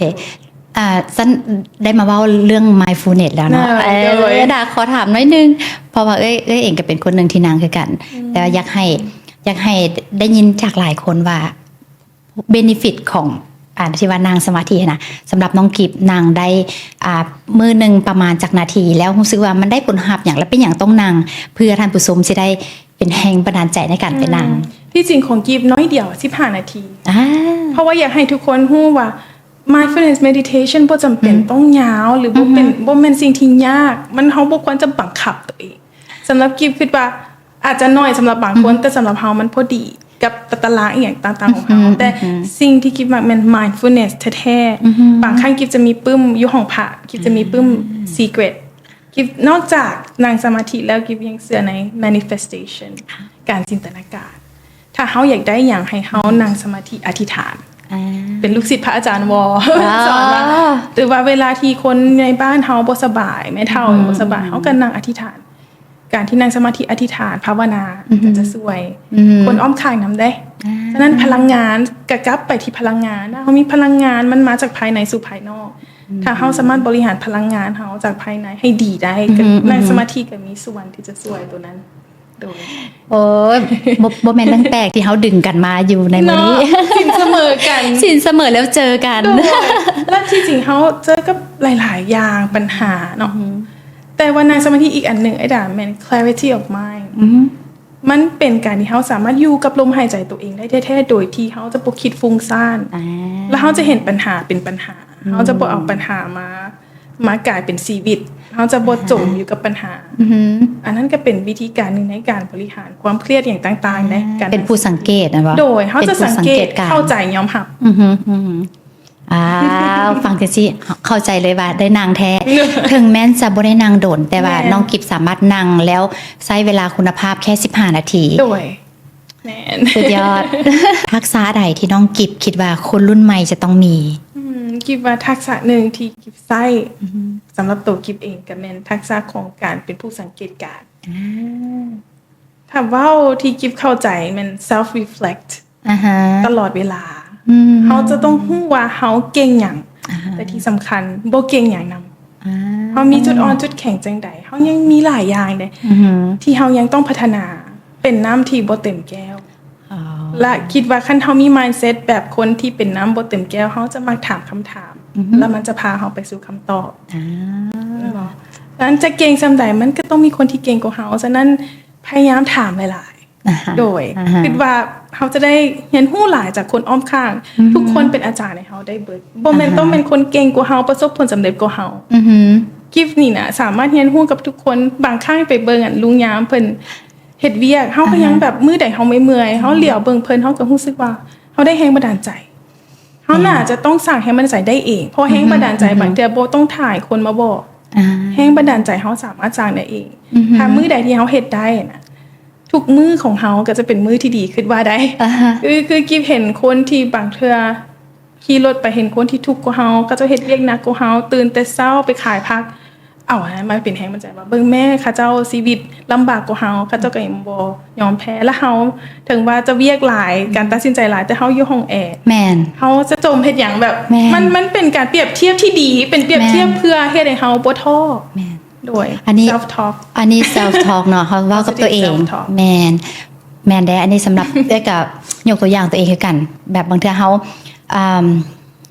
ອາ ຊັ້ນໄດ້ມາເວົ້າເລື່ອງ mindfulness ແລ້ວເນາະ ເອີ ດາຂໍຖາມໜ້ອຍໜຶ່ງ ເພາະວ່າເອື້ອຍ ເອື້ອຍເອງກໍເປັນຄົນໜຶ່ງທີ່ນັ່ງຄືກັນ ແຕ່ວ່າຢາກໃຫ້ ຢາກໃຫ້ໄດ້ຍິນຈາກຫຼາຍຄົນວ່າ benefit ຂອງ ອາ ທີ່ວ່ານັ່ງສະມາທິຫັ້ນນະ ສຳລັບນ້ອງກິບນັ່ງໄດ້ ອາ ມື້ໜຶ່ງປະມານຈັກນາທີ ແລ້ວຮູ້ສຶກວ່າມັນໄດ້ຜົນຮັບຫຍັງ ແລະ ເປັນຫຍັງຕ້ອງນັ່ງ ເພື່ອທ່ານຜູ້ຊົມຊິໄດ້ເປັນແຮງບັນດານໃຈໃນການໄປນັ່ງ? ທີ່ຈິງຂອງກິບ ໜ້ອຍດຽວ ສິບຫ້ານາທີ ເພາະວ່າຢາກໃຫ້ທຸກຄົນຮູ້ວ່າ mindfulness meditation ບໍ່ຈຳເປັນຕ້ອງຍາວ ຫຼື ບໍ່ເປັນ ບໍ່ແມ່ນສິ່ງທີ່ຍາກ ມັນ ເຮົາບໍ່ຄວນຈະບັງຄັບຕົວເອງ. ສຳລັບກິບຄິດວ່າ ອາດຈະໜ້ອຍສຳລັບບາງຄົນ ແຕ່ສຳລັບເຮົາມັນພໍດີກັບຕາຕະລາງອີ່ຫຍັງຕ່າງໆຂອງເຮົາ ແຕ່ສິ່ງທີ່ກິບມັກແມ່ນ mindfulness ແທ້ໆ ບາງຄັ້ງກິບຈະມີປຶ້ມຢູ່ຫ້ອງພະ ກິບຈະມີປຶ້ມ secret ກິບນອກຈາກນັ່ງສະມາທິແລ້ວ ກິບຍັງເຊື່ອໃນ manifestation ການຈິນຕະນາການ ຖ້າເຮົາຢາກໄດ້ຫຍັງໃຫ້ເຮົານັ່ງສະມາທິອະທິຖານ ເປັນລູກສິດພະອາຈານວໍສອນວ່າ ຫຼືວ່າເວລາທີ່ຄົນໃນບ້ານເຮົາບໍ່ສະບາຍ ແມ່ເຖົ້າບໍ່ສະບາຍ ເຮົາກໍນັ່ງອະທິຖານ ການທີ່ນັ່ງສະມາທິອະທິຖານພາວະນາກໍຈະຊ່ວຍຄົນອ້ອມຂ້າງນຳເດ້. ສະນັ້ນພະລັງງານກໍກັບໄປທີ່ພະລັງງານ ເຮົາມີພະລັງງານ ມັນມາຈາກພາຍໃນສູ່ພາຍນອກ. ຖ້າເຮົາສາມາດບໍລິຫານພະລັງງານເຮົາຈາກພາຍໃນໃຫ້ດີໄດ້ ກໍນັ່ງສະມາທິກໍມີສ່ວນທີ່ຈະຊ່ວຍໂຕນັ້ນ. ໂດຍ ໂອ້ຍ ບໍ່ ບໍ່ແມ່ນເລື່ອງແປກທີ່ເຮົາດຶງກັນມາຢູ່ໃນມື້ນີ້ ເນາະ ສິນສະເໝີກັນ ສິນສະເໝີແລ້ວເຈີກັນ. ໂດຍ ແລະ ທີ່ຈິງເຮົາເຈີກັບຫຼາຍໆຢ່າງ ບັນຫາເນາະ ແຕ່ວ່ານັ່ງສະມາທິອີກອັນໜຶ່ງ ອ້າຍດາ ແມ່ນ clarity of mind ມັນເປັນການທີ່ເຮົາສາມາດຢູ່ກັບລົມຫາຍໃຈໂຕເອງໄດ້ແທ້ໆ ໂດຍທີ່ເຮົາຈະບໍ່ຄິດຟຸ້ງຊ້ານ ແລະ ເຮົາຈະເຫັນບັນຫາເປັນບັນຫາ ເຮົາຈະບໍ່ເອົາບັນຫາມາ ມາກາຍເປັນຊີວິດ ເຮົາຈະບໍ່ຈົມຢູ່ກັບບັນຫາ. ອັນນັ້ນກໍເປັນວິທີການໜຶ່ງໃນການບໍລິຫານຄວາມຄຽດຫຍັງຕ່າງໆ ໃນການ ເປັນຜູ້ສັງເກດນະບໍ່? ໂດຍ ເຮົາຈະສັງເກດ ເຂົ້າໃຈ ຍອມຮັບ. ອ້າວ ຟັງຈັ່ງຊີ້ເຂົ້າໃຈເລີຍວ່າໄດ້ນັ່ງແທ້ ເຖິງແມ່ນຈະບໍ່ໄດ້ນັ່ງດົນ ແຕ່ວ່ານ້ອງກິບສາມາດນັ່ງແລ້ວໃຊ້ເວລາຄຸນນະພາບແຄ່ສິບຫ້ານາທີ. ໂດຍ ແມ່ນ ສຸດຍອດ. ທັກສະໃດທີ່ນ້ອງກິບຄິດວ່າຄົນລຸ້ນໃໝ່ຈະຕ້ອງມີ? ອືມ ກິບວ່າທັກສະໜຶ່ງທີ່ກິບໃຊ້ ສຳລັບໂຕກິບເອງກໍແມ່ນທັກສະຂອງການເປັນຜູ້ສັງເກດການ. ຖ້າເວົ້າທີ່ກິບເຂົ້າໃຈແມ່ນ self reflect ຕະຫຼອດເວລາ. ເຮົາຈະຕ້ອງຮູ້ວ່າເຮົາເກັ່ງຫຍັງ ແລະ ທີ່ສຳຄັນບໍ່ເກັ່ງຫຍັງນຳ. ເຮົາມີຈຸດອ່ອນຈຸດແຂງຈັ່ງໃດ? ເຮົາຍັງມີຫຼາຍຢ່າງເດ້ ທີ່ເຮົາຍັງຕ້ອງພັດທະນາ. ເປັນນ້ຳທີ່ບໍ່ເຕັມແກ້ວ ແລະ ຄິດວ່າຄັນເຮົາມີ mindset ແບບຄົນທີ່ເປັນນ້ຳບໍ່ເຕັມແກ້ວ ເຮົາຈະມັກຖາມຄຳຖາມ ແລ້ວມັນຈະພາເຮົາໄປສູ່ຄຳຕອບ. ນັ້ນຈະເກັ່ງສ່ຳໃດ ມັນກໍຕ້ອງມີຄົນທີ່ເກັ່ງກວ່າເຮົາ. ສະນັ້ນພະຍາຍາມຖາມຫຼາຍໆ. ໂດຍ ຄິດວ່າເຮົາຈະໄດ້ຮຽນຮູ້ຫຼາຍຈາກຄົນອ້ອມຂ້າງ. ທຸກຄົນເປັນອາຈານໃຫ້ເຮົາໄດ້ເບີດ. ບໍ່ແມ່ນຕ້ອງແມ່ນຄົນເກັ່ງກວ່າເຮົາ ປະສົບຜົນສຳເລັດກວ່າເຮົາ. ກິບນີ້ນະ ສາມາດຮຽນຮູ້ກັບທຸກຄົນ. ບາງຄັ້ງໄປເບິ່ງ ອາ ລຸງຍາມເພິ່ນ ເຮັດວຽກ ເຮົາກໍຍັງແບບ ມື້ໃດເຮົາເມື່ອຍໆ ເຮົາຫຼຽວເບິ່ງເພິ່ນ ເຮົາກໍຮູ້ສຶກວ່າເຮົາໄດ້ແຮງບັນດານໃຈ. ເຮົາໜ້າຈະຕ້ອງສ້າງແຮງບັນດານໃຈໄດ້ເອງ ເພາະແຮງບັນດານໃຈບາງເທື່ອບໍ່ຕ້ອງຖ້າໃຫ້ຄົນມາບອກ. ແຮງບັນດານໃຈເຮົາສາມາດສ້າງໄດ້ເອງ ຖ້າມື້ໃດທີ່ເຮົາເຮັດໄດ້ນະ ທຸກມື້ຂອງເຮົາກໍຈະເປັນມື້ທີ່ດີ ຄິດວ່າໄດ້. ຄື ຄືກິບເຫັນຄົນທີ່ບາງເທື່ອ ຂີ່ລົດໄປເຫັນຄົນທີ່ທຸກກວ່າເຮົາ ເຂົາເຈົ້າເຮັດວຽກໜັກກວ່າເຮົາ ຕື່ນແຕ່ເຊົ້າໄປຂາຍຜັກ ເອົາອັນນັ້ນມາເປັນແຮງບັນດານໃຈວ່າ ເບິ່ງແມ່ ເຂົາເຈົ້າຊີວິດລຳບາກກວ່າເຮົາ ເຂົາເຈົ້າກໍຍັງບໍ່ຍອມແພ້ ແລະ ເຮົາເຖິງວ່າຈະວຽກຫຼາຍ ການຕັດສິນໃຈຫຼາຍ ແຕ່ເຮົາຢູ່ຫ້ອງແອ ແມ່ນ ເຮົາຈະຈົ່ມເຮັດຫຍັງແບບ ມັນ ມັນເປັນການປຽບທຽບທີ່ດີ ເປັນປຽບທຽບເພື່ອເຮັດໃຫ້ເຮົາບໍ່ທໍ້. ແມ່ນ ໂດຍ ອັນນີ້ self talk ອັນນີ້ self talk ເນາະ ເຮົາເວົ້າກັບຕົວເອງ. ແມ່ນ ແມ່ນເດ້ ອັນນີ້ສຳລັບ ເອື້ອຍກໍຍົກຕົວຢ່າງຕົວເອງຄືກັນ ແບບບາງເທື່ອເຮົາ ອ່າ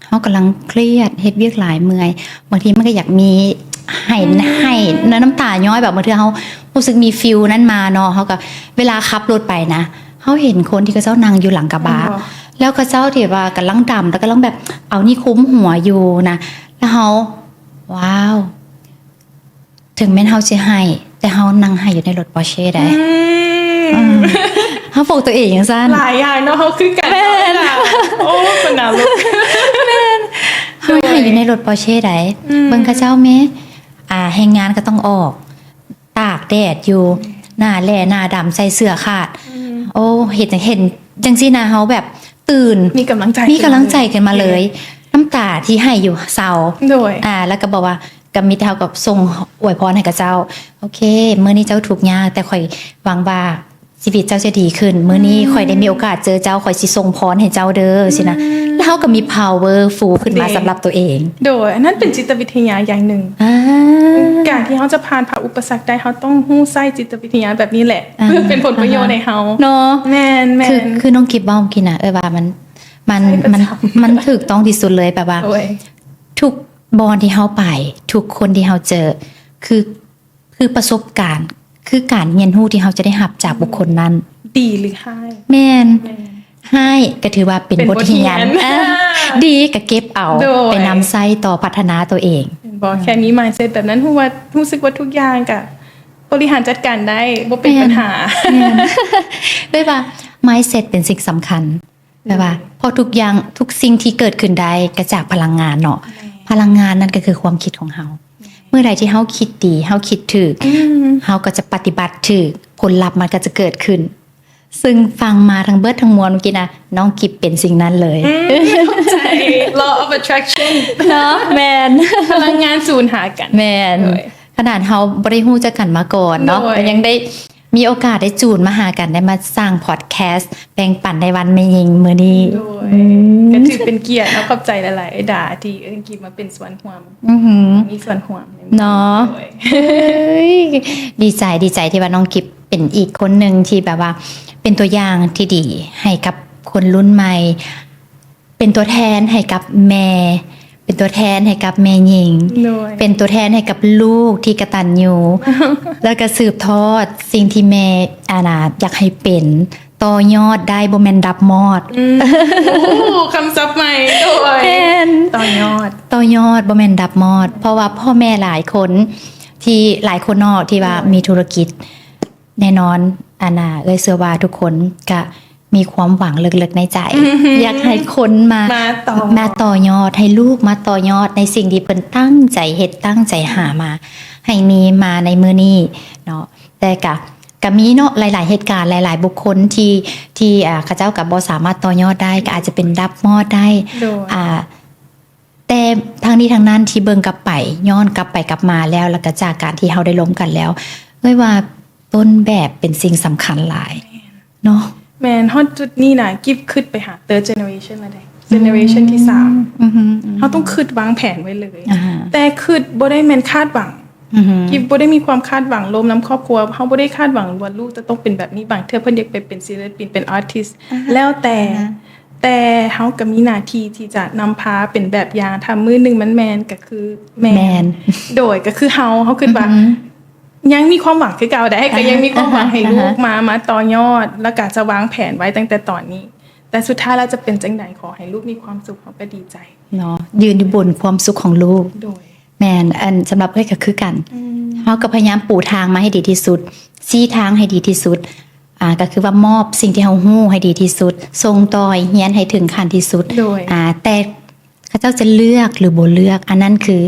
ເຮົາກຳລັງຄຽດ ເຮັດວຽກຫຼາຍ ເມື່ອຍ ບາງທີມັນກໍຢາກມີ ໄຫ້ ໄຫ້ ນ້ຳຕາຍ້ອຍ ແບບບາງເທື່ອເຮົາຮູ້ສຶກມີຟີລນັ້ນມາເນາະ ເຮົາກໍ ເວລາຂັບລົດໄປນະ ເຮົາເຫັນຄົນທີ່ເຂົາເຈົ້ານັ່ງຢູ່ຫຼັງກະບະ ແລ້ວເຂົາເຈົ້າທີ່ວ່າກຳລັງດຳ ແລ້ວກຳລັງແບບເອົານີ້ຄຸມຫົວຢູ່ນະ ແລ້ວເຮົາ ວ້າວ ເຖິງແມ່ນເຮົາຊິໄຫ້ ແຕ່ເຮົານັ່ງໄຫ້ຢູ່ໃນລົດປອເຊ່ໄດ໋. ເຮົາບອກຕົວເອງຈັ່ງຊັ້ນ. ຫຼາຍຢ່າງເນາະ ເຮົາຄືກັນ. ແມ່ນ ໂອ້ ຄົນໜາວລຸກ. ແມ່ນ ເຮົາໄຫ້ຢູ່ໃນລົດປອເຊ່ໄດ໋. ເບິ່ງເຂົາເຈົ້າແມ້ ອ່າ ແຮງງານກໍຕ້ອງອອກ ຕາກແດດຢູ່ ໜ້າແຫຼ້ໜ້າດຳ ໃສ່ເສື້ອຂາດ. ໂອ້ ເຫັນ ເຫັນຈັ່ງຊີ້ນະ ເຮົາແບບຕື່ນ ມີກຳລັງໃຈ ມີກຳລັງໃຈຂຶ້ນມາເລີຍ ຂຶ້ນມາເລີຍ ນ້ຳຕາທີ່ໄຫ້ຢູ່ເຊົາ ໂດຍ ອ່າ ແລ້ວກໍບອກວ່າ ກໍມີແຕ່ເຮົາກໍສົ່ງອວຍພອນໃຫ້ກັບເຈົ້າ ໂອເຄ ມື້ນີ້ເຈົ້າທຸກຍາກ ແຕ່ຂ້ອຍຫວັງວ່າຊີວິດເຈົ້າຈະດີຂຶ້ນ ມື້ນີ້ ອືມ ຂ້ອຍໄດ້ມີໂອກາດເຈີເຈົ້າ ຂ້ອຍຊິສົ່ງພອນໃຫ້ເຈົ້າເດີ ອືມ ຊີ້ນະ ແລ້ວເຮົາກໍມີ powerful ຂຶ້ນມາ ເດ້ ສຳລັບຕົວເອງ ໂດຍ ອັນນັ້ນເປັນຈິດຕະວິທະຍາຢ່າງໜຶ່ງ ອ່າ ການທີ່ເຮົາຈະຜ່ານຜ່າອຸປະສັກໄດ້ ເຮົາຕ້ອງຮູ້ໃຊ້ຈິດຕະວິທະຍາແບບນີ້ແຫຼະ ອ່າ ເພື່ອເປັນຜົນປະໂຫຍດໃຫ້ເຮົາ ອ່າ ເນາະ ແມ່ນໆ ຄື ຄືນ້ອງກິບເວົ້າເມື່ອກີ້ນະ ເອີຍວ່າມັນ ມັນ ໃຊ້ປະຈຳ ມັນ ມັນຖືກຕ້ອງທີ່ສຸດເລີຍ ແບບວ່າ ໂດຍ ທຸກບ່ອນທີ່ເຮົາໄປ ທຸກຄົນທີ່ເຮົາເຈີ ຄື ຄືປະສົບການ ຄືການຮຽນຮູ້ທີ່ເຮົາຈະໄດ້ຮັບຈາກບຸກຄົນນັ້ນ ອືມ ດີຫຼືຮ້າຍ ແມ່ນ ແມ່ນ ຮ້າຍກໍຖືວ່າເປັນ ເປັນບົດຮຽນ ບົດຮຽນ ອ່າ ດີກໍເກັບເອົາ ໂດຍ ໄປນຳໃຊ້ຕໍ່ພັດທະນາຕົວເອງ ເຫັນບໍ່ ອືມ ແຄ່ມີ mindset ແບບນັ້ນ ຮູ້ວ່າ ຮູ້ສຶກວ່າທຸກຢ່າງກໍບໍລິຫານຈັດການໄດ້ ບໍ່ເປັນ ແມ່ນ ບັນຫາ ແມ່ນ ແບບວ່າ mindset ເປັນສິ່ງສຳຄັນ ແບບວ່າ ອືມ ເພາະທຸກຢ່າງ ທຸກສິ່ງທີ່ເກີດຂຶ້ນໄດ້ກໍຈາກພະລັງງານເນາະ ແມ່ນ ພະລັງງານນັ້ນກໍຄືຄວາມຄິດຂອງເຮົາ ແມ່ນ ເມື່ອໃດທີ່ເຮົາຄິດດີ ເຮົາຄິດຖືກ ອືມ ເຮົາກໍຈະປະຕິບັດຖືກ ຜົນລັບມັນກໍຈະເກີດຂຶ້ນ ຊຶ່ງຟັງມາທັງເບິດທັງມວນເມື່ອກີ້ນະ ນ້ອງກິບເປັນສິ່ງນັ້ນເລີຍ ອືມ ເຂົ້າໃຈ law of attraction ເນາະ ແມ່ນ ພະລັງງານຈູນຫາກັນ ແມ່ນ ໂດຍ ຂະໜາດເຮົາບໍ່ໄດ້ຮູ້ຈັກກັນມາກ່ອນເນາະ ໂດຍ ກໍຍັງໄດ້ ມີໂອກາດໄດ້ຈູນມາຫາກັນ ໄດ້ມາສ້າງພອດແຄສແບ່ງປັນໃນວັນແມ່ຍິງມື້ນີ້ ໂດຍ ອືມ ກໍຖືເປັນກຽດເນາະ ຂອບໃຈຫຼາຍໆ ເອື້ອຍດາ ທີ່ເອີ້ນກິບມາເປັນສ່ວນຮ່ວມ ອືຮຶ ມີສ່ວນຮ່ວມໃນມື້ນີ້ ເນາະ ໂດຍ ເອີຍ ດີໃຈ ດີໃຈທີ່ວ່ານ້ອງກິບເປັນອີກຄົນໜຶ່ງທີ່ແບບວ່າເປັນຕົວຢ່າງທີ່ດີໃຫ້ກັບຄົນລຸ້ນໃໝ່ ເປັນຕົວແທນໃຫ້ກັບແມ່ ເປັນຕົວແທນໃຫ້ກັບແມ່ຍິງ ໂດຍ ເປັນຕົວແທນໃຫ້ກັບລູກທີ່ກະຕັນຍູ ແລ້ວກໍສືບທອດສິ່ງທີ່ແມ່ ອັນນ່າ ຢາກໃຫ້ເປັນ ຕໍ່ຍອດໄດ້ ບໍ່ແມ່ນດັບມອດ ອືມ ໂອ້ ຄຳສັບໃໝ່ ໂດຍ ແມ່ນ ຕໍ່ຍອດ ຕໍ່ຍອດ ບໍ່ແມ່ນດັບມອດ ເພາະວ່າພໍ່ແມ່ຫຼາຍຄົນ ທີ່ຫຼາຍຄົນເນາະ ທີ່ວ່າ ໂດຍ ມີທຸລະກິດ ແນ່ນອນ ອັນນ່າ ເອື້ອຍເຊື່ອວ່າທຸກຄົນກະມີຄວາມຫວັງເລິກໆໃນໃຈ ອືຮຶ ຢາກໃຫ້ຄົນມາ ມາຕໍ່ ມາຕໍ່ຍອດ ໃຫ້ລູກມາຕໍ່ຍອດໃນສິ່ງທີ່ເພິ່ນຕັ້ງໃຈເຮັດ ຕັ້ງໃຈຫາມາ ໃຫ້ມີມາໃນມື້ນີ້ເນາະ ແຕ່ກະ ກະມີເນາະ ຫຼາຍໆເຫດການ ຫຼາຍໆບຸກຄົນທີ່ ທີ່ ອ່າ ເຂົາເຈົ້າກະບໍ່ສາມາດຕໍ່ຍອດໄດ້ ກະອາດຈະເປັນດັບມອດໄດ້ ໂດຍ ອ່າ ແຕ່ທັງນີ້ທັງນັ້ນທີ່ເບິ່ງກັບໄປ ຍ້ອນກັບໄປກັບມາແລ້ວ ແລ້ວກໍຈາກການທີ່ເຮົາໄດ້ລົມກັນແລ້ວ ເອີ້ຍວ່າຕົ້ນແບບເປັນສິ່ງສຳຄັນຫຼາຍ ແມ່ນ ເນາະ ແມ່ນ ຮອດຈຸດນີ້ນະ ກິບຄຶດໄປຫາ third generation ແລ້ວເດ້ generation ທີສາມ ອືມ ອືມ ເຮົາຕ້ອງຄຶດວາງແຜນໄວ້ເລີຍ ອ່າ ແຕ່ຄຶດບໍ່ໄດ້ແມ່ນຄາດຫວັງ ອືຮຶ ກິບບໍ່ໄດ້ມີຄວາມຄາດຫວັງລົມນຳຄອບຄົວ ເຮົາບໍ່ໄດ້ຄາດຫວັງວ່າລູກຈະຕ້ອງເປັນແບບນີ້ ບາງເທື່ອເພິ່ນຢາກໄປເປັນສິລະປິນ ເປັນ artist ອ່າຮະ ແລ້ວແຕ່ ອ່າຮະ ແຕ່ເຮົາກໍມີໜ້າທີ່ທີ່ຈະນຳພາເປັນແບບຢ່າງ ຖ້າມື້ໜຶ່ງມັນແມ່ນກໍຄືແມ່ນ ແມ່ນ ໂດຍ ກໍຄືເຮົາ ເຮົາຄິດວ່າ ອືຮຶ ຍັງມີຄວາມຫວັງຄືເກົ່າໄດ໋ ອ່າຮະ ກໍຍັງມີຄວາມຫວັງໃຫ້ ອ່າຮະ ລູກມາ ມາຕໍ່ຍອດ ແລ້ວກໍຈະວາງແຜນໄວ້ຕັ້ງແຕ່ຕອນນີ້ ແຕ່ສຸດທ້າຍແລ້ວຈະເປັນຈັ່ງໃດ ຂໍໃຫ້ລູກມີຄວາມສຸກ ເຮົາກໍດີໃຈເນາະ ຢືນຢູ່ບົນຄວາມສຸກຂອງລູກ ໂດຍ ແມ່ນ ອັນ ສຳລັບເອື້ອຍກໍຄືກັນ ອືມ ເຮົາກໍພະຍາຍາມປູທາງມາໃຫ້ດີທີ່ສຸດ ຊີ້ທາງໃຫ້ດີທີ່ສຸດ ອ່າ ກໍຄືວ່າມອບສິ່ງທີ່ເຮົາຮູ້ໃຫ້ດີທີ່ສຸດ ສົ່ງຕໍ່ໃຫ້ຮຽນໃຫ້ເຖິງຂັ້ນທີ່ສຸດ ໂດຍ ອ່າ ແຕ່ເຂົາເຈົ້າຈະເລືອກຫຼືບໍ່ເລືອກ ອັນນັ້ນຄື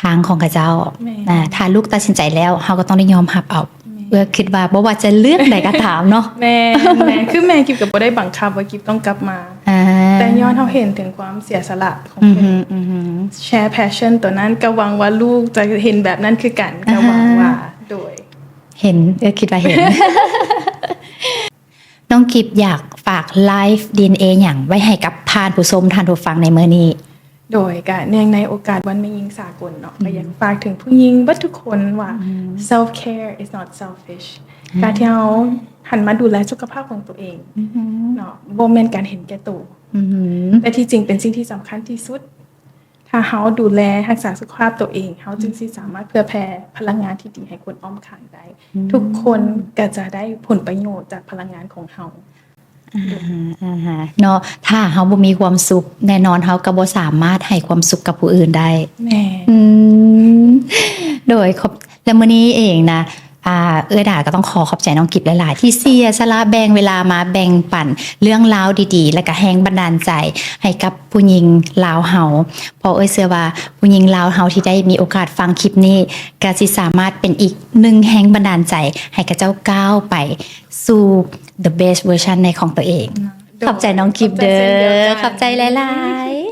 ທາງຂອງເຂົາເຈົ້າ ແມ່ນ ອ່າ ຖ້າລູກຕັດສິນໃຈແລ້ວ ເຮົາກໍຕ້ອງໄດ້ຍອມຮັບເອົາ ແມ່ນ ເອື້ອຍຄິດວ່າບໍ່ວ່າຈະເລືອກໃດກໍຕາມເນາະ ແມ່ນ ແມ່ນ ຄືແມ່ກິບກໍບໍ່ໄດ້ບັງຄັບວ່າກິບຕ້ອງກັບມາ ອ່າ ແຕ່ຍ້ອນເຮົາເຫັນເຖິງຄວາມເສຍສະຫຼະຂອງ ອືຮຶ ເພິ່ນ ອືຮຶ share passion ຕົວນັ້ນ ກໍຫວັງວ່າລູກຈະເຫັນແບບນັ້ນຄືກັນ ອ່າຮະ ກໍຫວັງວ່າ ໂດຍ ເຫັນ ເອີ ຄິດວ່າເຫັນ ນ້ອງກິບຢາກຝາກ Life ດີເອັນເອ ຫຍັງໄວ້ໃຫ້ກັບທ່ານຜູ້ຊົມ ທ່ານຜູ້ຟັງໃນມື້ນີ້? ໂດຍ ກະເນື່ອງໃນໂອກາດວັນແມ່ຍິງສາກົນເນາະ ອືມ ກໍຢາກຝາກເຖິງຜູ້ຍິງເບິດທຸກຄົນວ່າ ອືມ self care is not selfish ອ່າ ການທີ່ເຮົາຫັນມາດູແລສຸຂະພາບຂອງຕົວເອງ ອືຮຶ ເນາະ ບໍ່ແມ່ນການເຫັນແກ່ໂຕ ອືຮຶ ແຕ່ທີ່ຈິງເປັນສິ່ງທີ່ສຳຄັນທີ່ສຸດ ຖ້າເຮົາດູແລຮັກສາສຸຂະພາບຕົວເອງ ເຮົາຈຶ່ງ ອືມ ຊິສາມາດເຜື່ອແຜ່ພະລັງງານທີ່ດີໃຫ້ຄົນອ້ອມຂ້າງໄດ້ ອືມ ທຸກຄົນກໍຈະໄດ້ຜົນປະໂຫຍດຈາກພະລັງງານຂອງເຮົາ ອ່າຮະ ອ່າຮະ ເນາະ ຖ້າເຮົາບໍ່ມີຄວາມສຸກ ແນ່ນອນເຮົາກໍບໍ່ສາມາດໃຫ້ຄວາມສຸກກັບຜູ້ອື່ນໄດ້ ແມ່ນ ອືມ ໂດຍ ຂອບ ແລະ ມື້ນີ້ເອງນະ ອ່າ ເອື້ອຍດາກໍຕ້ອງຂໍຂອບໃຈນ້ອງກິບຫຼາຍໆ ທີ່ເສຍສະຫຼະແບ່ງເວລາມາແບ່ງປັນເລື່ອງລາວດີໆ ແລະກະແຮງບັນດານໃຈໃຫ້ກັບຜູ້ຍິງລາວເຮົາ ເພາະເອື້ອຍເຊື່ອວ່າຜູ້ຍິງລາວເຮົາທີ່ໄດ້ມີໂອກາດຟັງຄລິບນີ້ ກໍຊິສາມາດເປັນອີກໜຶ່ງແຮງບັນດານໃຈໃຫ້ຂະເຈົ້າກ້າວໄປສູ່ the best version ໃນຂອງຕົວເອງ. ຂອບໃຈນ້ອງກິບເດີ ຂອບໃຈຫຼາຍໆ.